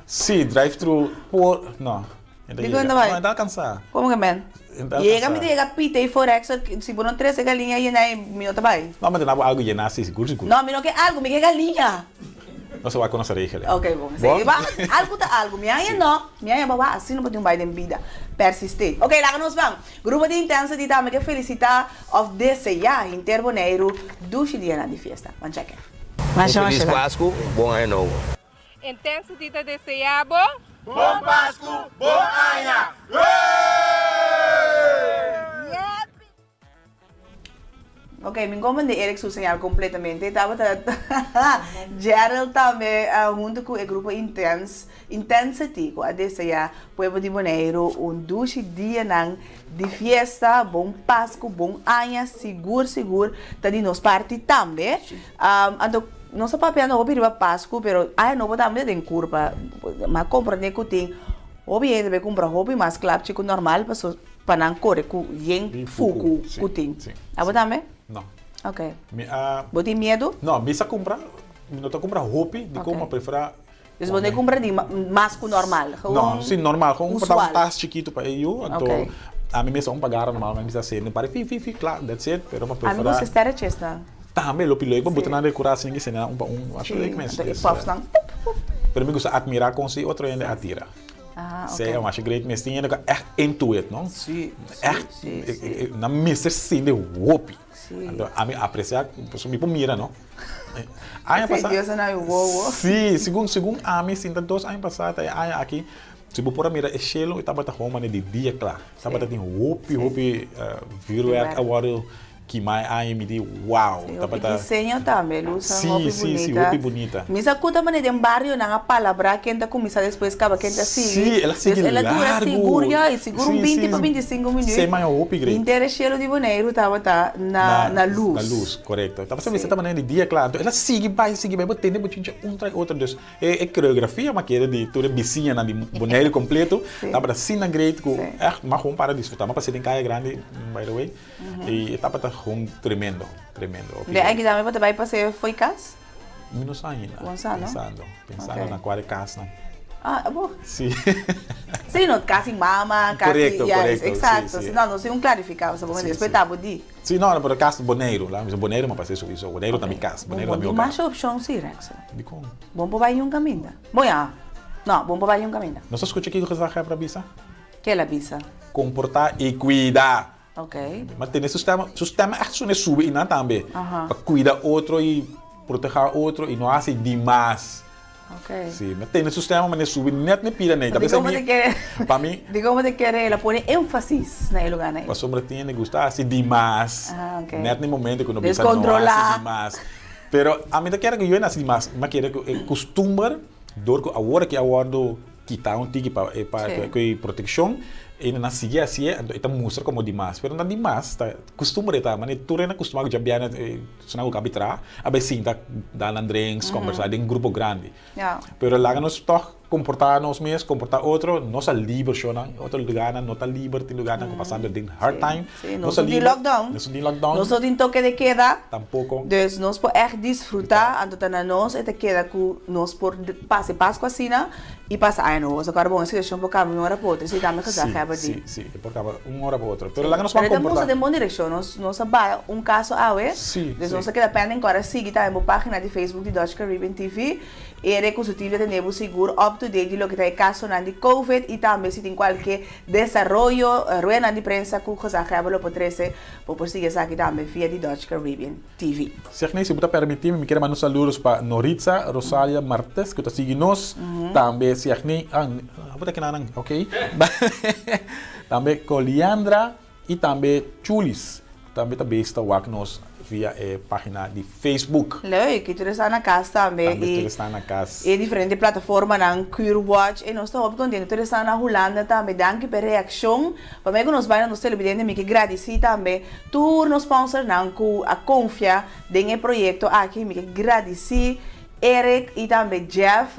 Speaker 3: Si, drive thru por, no.
Speaker 2: Dikon ta bai?
Speaker 3: No, e ta alkansa.
Speaker 2: Komo ke men? Yega mi ta yega pita ei for extra, si bo no trese galiña yená ei, mi no ta bai.
Speaker 3: No, mi ta dabo algu yená si, sigur sigur.
Speaker 2: No, mi no ke algu, mi ke galiña.
Speaker 3: Nos a wak ku nos a regel.
Speaker 2: Ok, bon.
Speaker 3: Bon?
Speaker 2: Algu ta algu. Mi aña no. Mi aña bo wak asina bo tin un bai den bida. Persisté. Ok, laga nos ban. Grupo di Intensity tambe ke felisitá òf deseá henter Boneiru dushi dianan di fiesta. Ban chèkè.
Speaker 5: Un felis Pasku, bon aña nobo.
Speaker 1: Intensity ta deseá bo.
Speaker 20: Bon Pasku, bon aña!
Speaker 2: Ok, mi comprende Eric su señal completamente. Tabata Gerald tambe hunto cu e grupo Intens, Intensity cu a desea pueblo di Boneiru un dushi dianan di fiesta, bon Pascu, bon aña, sigur sigur ta di nos parti tambe. Anto nos ta papiando hopi riba Pascu, pero aña nobo tambe ta den curpa. Mi a comprende cu tin hopi hende ta bay cumpra hopi mas klapchi cu normal paso. Pa nan kore ku yen fuku ku tin. Abo tambe?
Speaker 3: No.
Speaker 2: Ok.
Speaker 3: Mi a.
Speaker 2: Bo tin miedu?
Speaker 3: No, mi sa kumpra, mi no ta kumpra hopi, dikon mi a prefera.
Speaker 2: Dus bo no kumpra di mas ku normal, gewoon.
Speaker 3: No, si normal, gewoon por ta un tas chikitu pa e yu, anto ami mes a un pagara normal, mi sa sende un par di fi fi fi, kla, that's it, pero mi a prefera.
Speaker 2: Ami gusta sterretjes nan.
Speaker 3: Tambe lopi leuk, bo buta nan rekura asin ki sende nan un pa un, masha leuk mes.
Speaker 2: Si, anto e puffs nan pup pup.
Speaker 3: Pero mi gusta admira kon si otro hende a tira.
Speaker 2: Ah,
Speaker 3: ok. Sea masha great mes tin hende ku echt into it, no?
Speaker 2: Sí,
Speaker 3: Echt,
Speaker 2: sí, sí.
Speaker 3: nan mester sinti hopi.
Speaker 2: Sí.
Speaker 3: Anto ami aprecia, pasobra mi por mira, no? Aña
Speaker 2: Esei
Speaker 3: pasá.
Speaker 2: Dios a na mi wowo.
Speaker 3: Sí, segun, segun ami sinta dos aña pasá ta e aña aki, si bo por a mira e shelu e tabata gewoon manera di dia kla. Tabata tin hopi, hopi vuurwerk a wòrdu Kima e aña mi di wow.
Speaker 2: Sí, hopi
Speaker 3: Tabata.
Speaker 2: diseño tambe, luznan
Speaker 3: Sí,
Speaker 2: hopi
Speaker 3: sí, sí,
Speaker 2: bunita.
Speaker 3: hopi bunita.
Speaker 2: Mi sa ku ta manera den barionan a palabrá ken ta kuminsá despues kaba ken ta sigui.
Speaker 3: Sí, el a sigui
Speaker 2: Dus el a dura
Speaker 3: largu.
Speaker 2: sigur ya, i sigur un
Speaker 3: Sí,
Speaker 2: binti
Speaker 3: sí,
Speaker 2: pa
Speaker 3: sí.
Speaker 2: 25 minuut.
Speaker 3: Sei maña hopi great.
Speaker 2: Henter e shelu di Boneiru tabata na na lus.
Speaker 3: Na lus, korekto. Tabata mester ta manera di dia kla. Anto el a sigui bai, sigui bai, bo tende bo chincha un tras otro. Dus E e coreografia m'a kere di tur e bisiñanan di Boneiru completo tabata asina great cu echt m'a gewoon para disfruta. M'a pasa den Kaya Grandi by the way y e tabata gewoon tremendo, tremendo.
Speaker 2: De aki tambe bo ta bay paseo fo'i cas?
Speaker 3: Mi no sa ainda.
Speaker 2: Bo no sa no?
Speaker 3: Pensando, pensando na cual e casnan.
Speaker 2: Ah, abo.
Speaker 3: Si.
Speaker 2: Si, no, casi mama, casi,
Speaker 3: Correcto,
Speaker 2: yes,
Speaker 3: correcto, si,
Speaker 2: exacto.
Speaker 3: si.
Speaker 2: Si, no, nos tin un clarifica, o sea, bo
Speaker 3: Si,
Speaker 2: mester
Speaker 3: si.
Speaker 2: respeta bo di.
Speaker 3: Si, no, pero cas Boneiru, laat me bisa Boneiru, ma pasé sowieso. Boneiru ta mi cas, Boneiru ta mi
Speaker 2: Bon,
Speaker 3: hogar.
Speaker 2: masha opcion si, Rexel.
Speaker 3: Dikon?
Speaker 2: Bon por bai un caminda. Bon ya, no, bon por bai un caminda.
Speaker 3: Nos a scucha kico gezaghebber a bisa?
Speaker 2: Ke el a bisa?
Speaker 3: Comporta y cuida.
Speaker 2: Ok.
Speaker 3: Ma tene su stem, su stem echt sune subi y nan tambe.
Speaker 2: Aha.
Speaker 3: Pa cuida otro y proteha otro y no haci dimas.
Speaker 2: Ok.
Speaker 3: Si, ma tene su stem mane subi net ne pida ney.
Speaker 2: Di como te kere,
Speaker 3: Pa mi.
Speaker 2: Di como te kere, el a pone énfasis na e lugar ney.
Speaker 3: Pasobra tin hende gusta haci dimas.
Speaker 2: Ah, ok.
Speaker 3: Net ne momento cu no bisa no
Speaker 2: Descontrola.
Speaker 3: haci dimas. Pero ami ta kere cu yo no haci dimas, mi a kere cu e custumber, door cu awor aki a wordo kita un tiki pa e pa ku e protekshon e nan a sigui hasié anto e ta mustra komo dimas pero no ta dimas ta kustumber e ta manera tur hende a kustumá ku djabièrnè esnan ku kabi traha a bai sinta da nan drinks kombersá den grupo grandi pero laga nos tòg komportá nos mes komportá otro nos a liber shownan otro lugarnan no ta liber tin lugarnan ku pasando den hard time
Speaker 2: nos a liber
Speaker 3: nos no tin lockdown
Speaker 2: nos no tin toke de keda
Speaker 3: tampoko
Speaker 2: dus nos por ègt disfrutá anto ta na nos e ta keda ku nos por pasa e Pascua asina y pasa aña nobo. Pasobra bon e situacion por cambia un ora pa otro. Esey tambe gezaghebber di.
Speaker 3: Si, si, e por cambia un ora pa otro. Pero laga nos ban
Speaker 2: Pero e ta
Speaker 3: comporta.
Speaker 2: mustra den bon direccion. Nos, nos a baha un caso awe.
Speaker 3: Si,
Speaker 2: Dus
Speaker 3: si.
Speaker 2: nos a keda pending cu ora sigui tambe bo pagina di Facebook di Dutch Caribbean TV. Ere cu su team ta tene bo sigur up to date di loke ta e casonan di covid y tambe si tin cualke desaroyo, ruedanan di prensa cu gezaghebber lo por trece, bo por sigui esaki tambe via di Dutch Caribbean. TV.
Speaker 3: Segney, si bo ta permití mi, mi kier manda un saludos pa Noritza Rosalia Martes ku ta sigui nos. Tambe Segney, ah, bo ta kina nan, ok. Tambe Coliandra i tambe Chulis tambe ta bes ta wak nos via e pagina di Facebook.
Speaker 2: Leuk, i tur esnan na kas tambe.
Speaker 3: Tambe tur esnan na kas.
Speaker 2: E diferente plataformanan, Cuurwatch, e nos ta hopi kontento. Tur esnan na Hulanda tambe, danki pa e reakshon. Promé ku nos bai na nos televidente mi ke gradisí tambe tur nos sponsornan ku a konfia den e proyekto aki. Mi ke gradisí Eric i tambe Jeff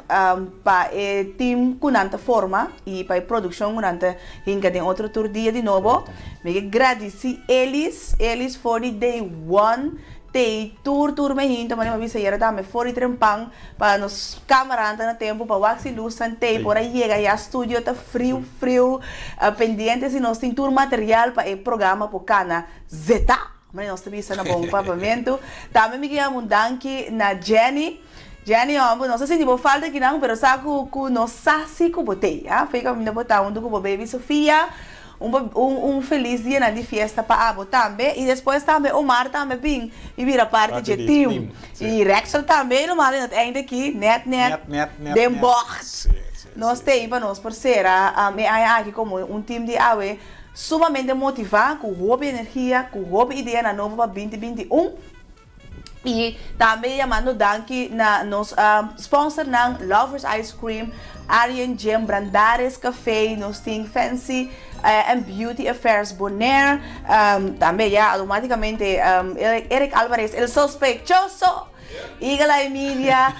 Speaker 2: pa e team ku nan ta forma i pa e produkshon ku nan ta hinka den otro tur dia di nobo. Mi ke gradisí Elis, Elis for di day one tei tur tur me hinta manera mi a bisa ayera tambe for di trempan pa nos cameranan ta na tempo pa wak si lusnan tei por a yega ya studio ta friu friu pendiente si nos tin tur material pa e programa por cana zeta manera nos ta bisa na bon papiamento tambe mi ke yama un danki na Jenny Jenny homber nos a sinti bo falta akinan pero sa cu cu nos sa si cu bo tei ha fei caminda bo ta hunto cu bo baby Sofia Un un felis dianan di fiesta pa abo tambe y despues tambe Omar tambe bin y bira parti dje team y Rexel tambe y lo malo no ta einde aki net net den bocht nos tei pa nos por cera e aña aki como un team di awe sumamente motiva cu hopi energia cu hopi ideanan nobo pa binti 21. Y tambe yamando danki na nos sponsornan Lovers Ice Cream, Arjen Gym, Brandaris Café, nos tin Fancy and Beauty Affairs Bonaire, tambe ya automaticamente Eric Alvarez el sospechoso, Eagle Eye Media,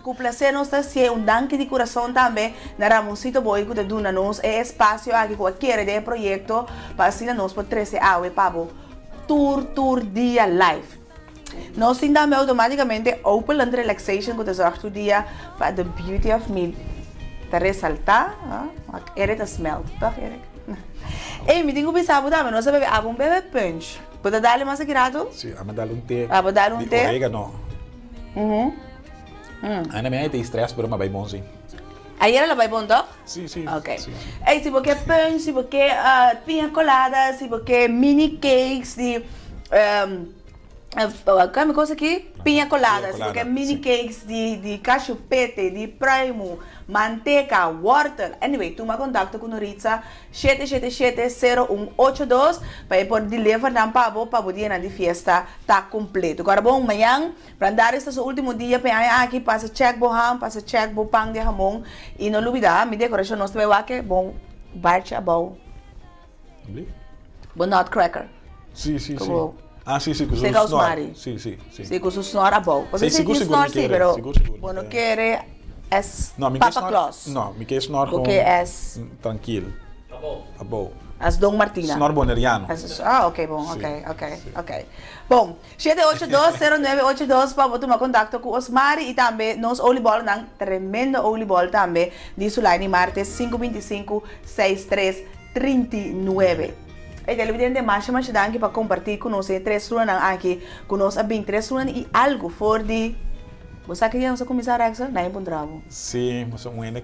Speaker 2: cu placer nos ta hacié un danki di curason tambe na Ramoncito Boy cu ta duna nos e espacio aki cu a kere den e proyecto pa asina nos por trece awe pa bo. Tur tur dia live. Nos tin tambe automaticamente Openland Relaxation cu ta zorg tur dia pa the beauty of me ta resalta. Eric ta smelt, toch Eric? Ey, mi tin cu bisa bo tambe, nos a bebe abo un bebe punch. Bo ta dale mas aki rato?
Speaker 3: Si, amo dale un te.
Speaker 2: Abo dale un te?
Speaker 3: Di oregano. Aina mi a tin stress pero mi a bay bon si.
Speaker 2: Ayer a la bay bon toch?
Speaker 3: Sí, sí.
Speaker 2: Ok. Ey, si bo ke punch, si bo ke piña colada, si bo ke mini cakes di kami kos aki? Piña colada, si bo ke mini cakes di di kashupete, di pruimu, manteca, wortel. Anyway, tuma contacto ku Noritza shete shete shete sero un ocho dos pa e por deliver nan pa bo pa bo dianan di fiesta ta completo. Kòrda bon, mañan Brandaris ta su ultimo dia p'e aña aki, pasa check bo ham, pasa check bo pan di hamon y no lubida mi decoracion nos ta bay wak e bon barchi abou bo nutcracker.
Speaker 3: Si, si, si.
Speaker 2: Ku
Speaker 3: Ah, si, si, ku su
Speaker 2: Steakhouse
Speaker 3: snor.
Speaker 2: Mari.
Speaker 3: Si, si, si.
Speaker 2: Si, ku su snor abou.
Speaker 3: Sí, sigur, sigur
Speaker 2: snor
Speaker 3: mi
Speaker 2: si,
Speaker 3: kere,
Speaker 2: pero
Speaker 3: sigur, sigur mi
Speaker 2: bo no
Speaker 3: kere.
Speaker 2: kere es
Speaker 3: No, mi ke
Speaker 2: Papa
Speaker 3: snor,
Speaker 2: Claus.
Speaker 3: no, mi ke snor
Speaker 2: Bo
Speaker 3: gewoon
Speaker 2: ke es
Speaker 3: trankil. Abou.
Speaker 2: As Don Martina.
Speaker 3: Snor Boneriano.
Speaker 2: Ah, ok, bon, ok, ok, ok. Bon, 7820982 pa bo tuma kontakto ku Osmari i tambe nos oliebolnan, tremendo oliebol tambe di Sulaini Martes 5 25 6 3 39. Ey televidente masha masha danki pa kompartí ku nos e tres lunanan aki ku nos a bin tres luna i algu for di bo sa ki dia nos a kuminsá Rexel? Nan e puntra bo.
Speaker 3: Sí, un hende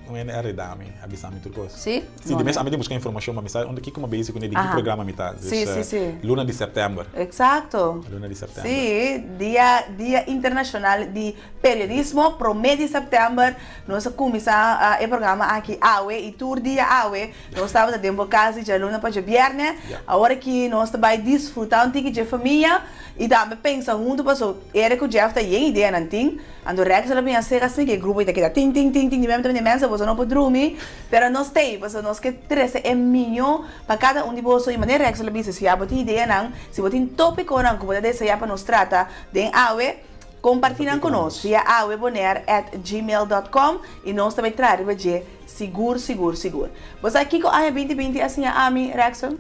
Speaker 3: Un hende a reda mi, a bisa mi tur kos.
Speaker 2: Sí?
Speaker 3: Sí, di mes ami tin buska informashon, ma mi sa unda kiko mi a bezi kuné, di ki programa mi ta.
Speaker 2: Sí, sí, sí.
Speaker 3: Luna di sèptèmber.
Speaker 2: Eksakto.
Speaker 3: Luna di sèptèmber.
Speaker 2: Sí, dia, dia internashonal di periodismo, promé di sèptèmber, nos a kuminsá e programa aki awe i tur dia awe nos tabata den bo kas di djaluna pa djabièrnè. Awor aki nos ta bai disfrutá un tiki dje famia i tambe pensa huntu paso Eric ku Jeff ta yen ideanan tin. Anto Rex lo bin a sega asina ke grupo ta keda tin tin tin tin di mem ta bini mensa boso no por drumi pero nos tei pasobra nos ke trese e miño pa kada un di boso i manera Rex lo bisa si abo tin ideanan si bo tin topiconan ku bo ta desea pa nos trata den awe komparti nan ku nos via awebonair at gmail dot com i nos ta bai traha riba dje sigur sigur sigur. Bo sa kiko aña 2020 a siña ami Rexel?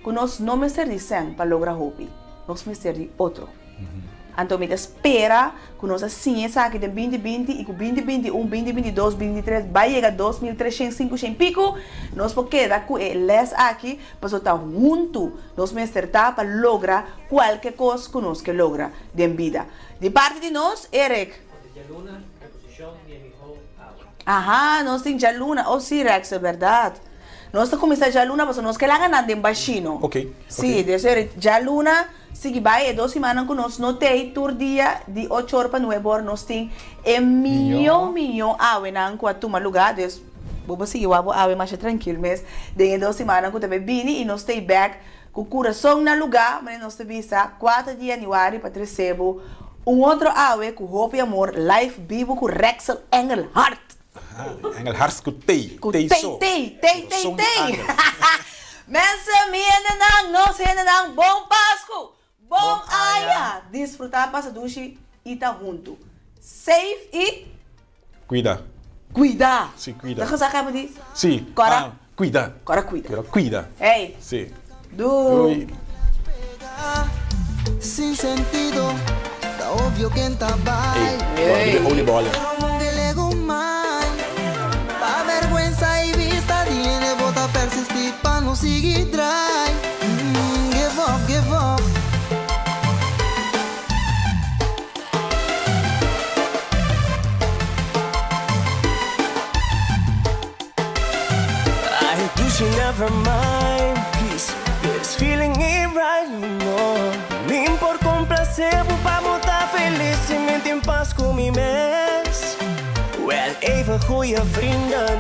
Speaker 2: Ku nos no mester di sèn pa logra hopi nos mester di otro. Anto mi ta spera ku nos a siña esaki den 2020 i ku 2021, 2022, 2023 bai yega 2300, 500 piku, nos por keda ku e lès aki pasobra ta huntu nos mester ta pa logra kualke kos ku nos ke logra den bida. Di parti di nos, Eric. Aha, nos tin djaluna. Oh sí, Rexel, bèrdat. Nos ta kuminsá djaluna pasobra nos ke laga nan den bashino.
Speaker 3: Ok,
Speaker 2: Sí,
Speaker 3: ok.
Speaker 2: des Eric, djaluna. Sigui bai e dos simannan ku nos no tei tur dia di ocho or pa nuebe or nos tin e miñó miñó awenan ku a tuma lugá dus bo por sigui wak bo awe masha trankil mes den e dos simannan ku ta bai bini i nos tei bèk ku kurason na lugá manera nos ta bisa kuater di yanüari pa trese bo un otro awe ku hopi amor live bibu ku Rexel Engelhardt.
Speaker 3: Engelhardt ku tei,
Speaker 2: Ku
Speaker 3: tei
Speaker 2: tei
Speaker 3: so.
Speaker 2: tei tei tei
Speaker 3: Kurason di
Speaker 2: tei.
Speaker 3: angel.
Speaker 2: Mensen, mi hendenan, nos hendenan, bon Pasku! Bon aña! Disfrutá pasa dushi i ta huntu. Safe i.
Speaker 3: Kuida.
Speaker 2: Kuida!
Speaker 3: Sí, kuida.
Speaker 2: Ta kosá kaba di?
Speaker 3: Sí.
Speaker 2: Kora.
Speaker 3: Ah, kuida.
Speaker 2: Kora kuida.
Speaker 3: Kora kuida.
Speaker 2: Hey.
Speaker 3: Sí.
Speaker 2: Doei.
Speaker 3: Doei.
Speaker 18: Sin sentido, ta obvio ken ta bai.
Speaker 3: Ey, holy ball.
Speaker 18: Pa vergüenza y vista di hende bo ta persisti pa no sigui drai. Mm, give up, give up.
Speaker 19: I do she never mind Please, this feeling ain't right no more Mi por complace bo pa bo ta feliz Si mi tin pas cu mi mes Wel even goeie vrienden.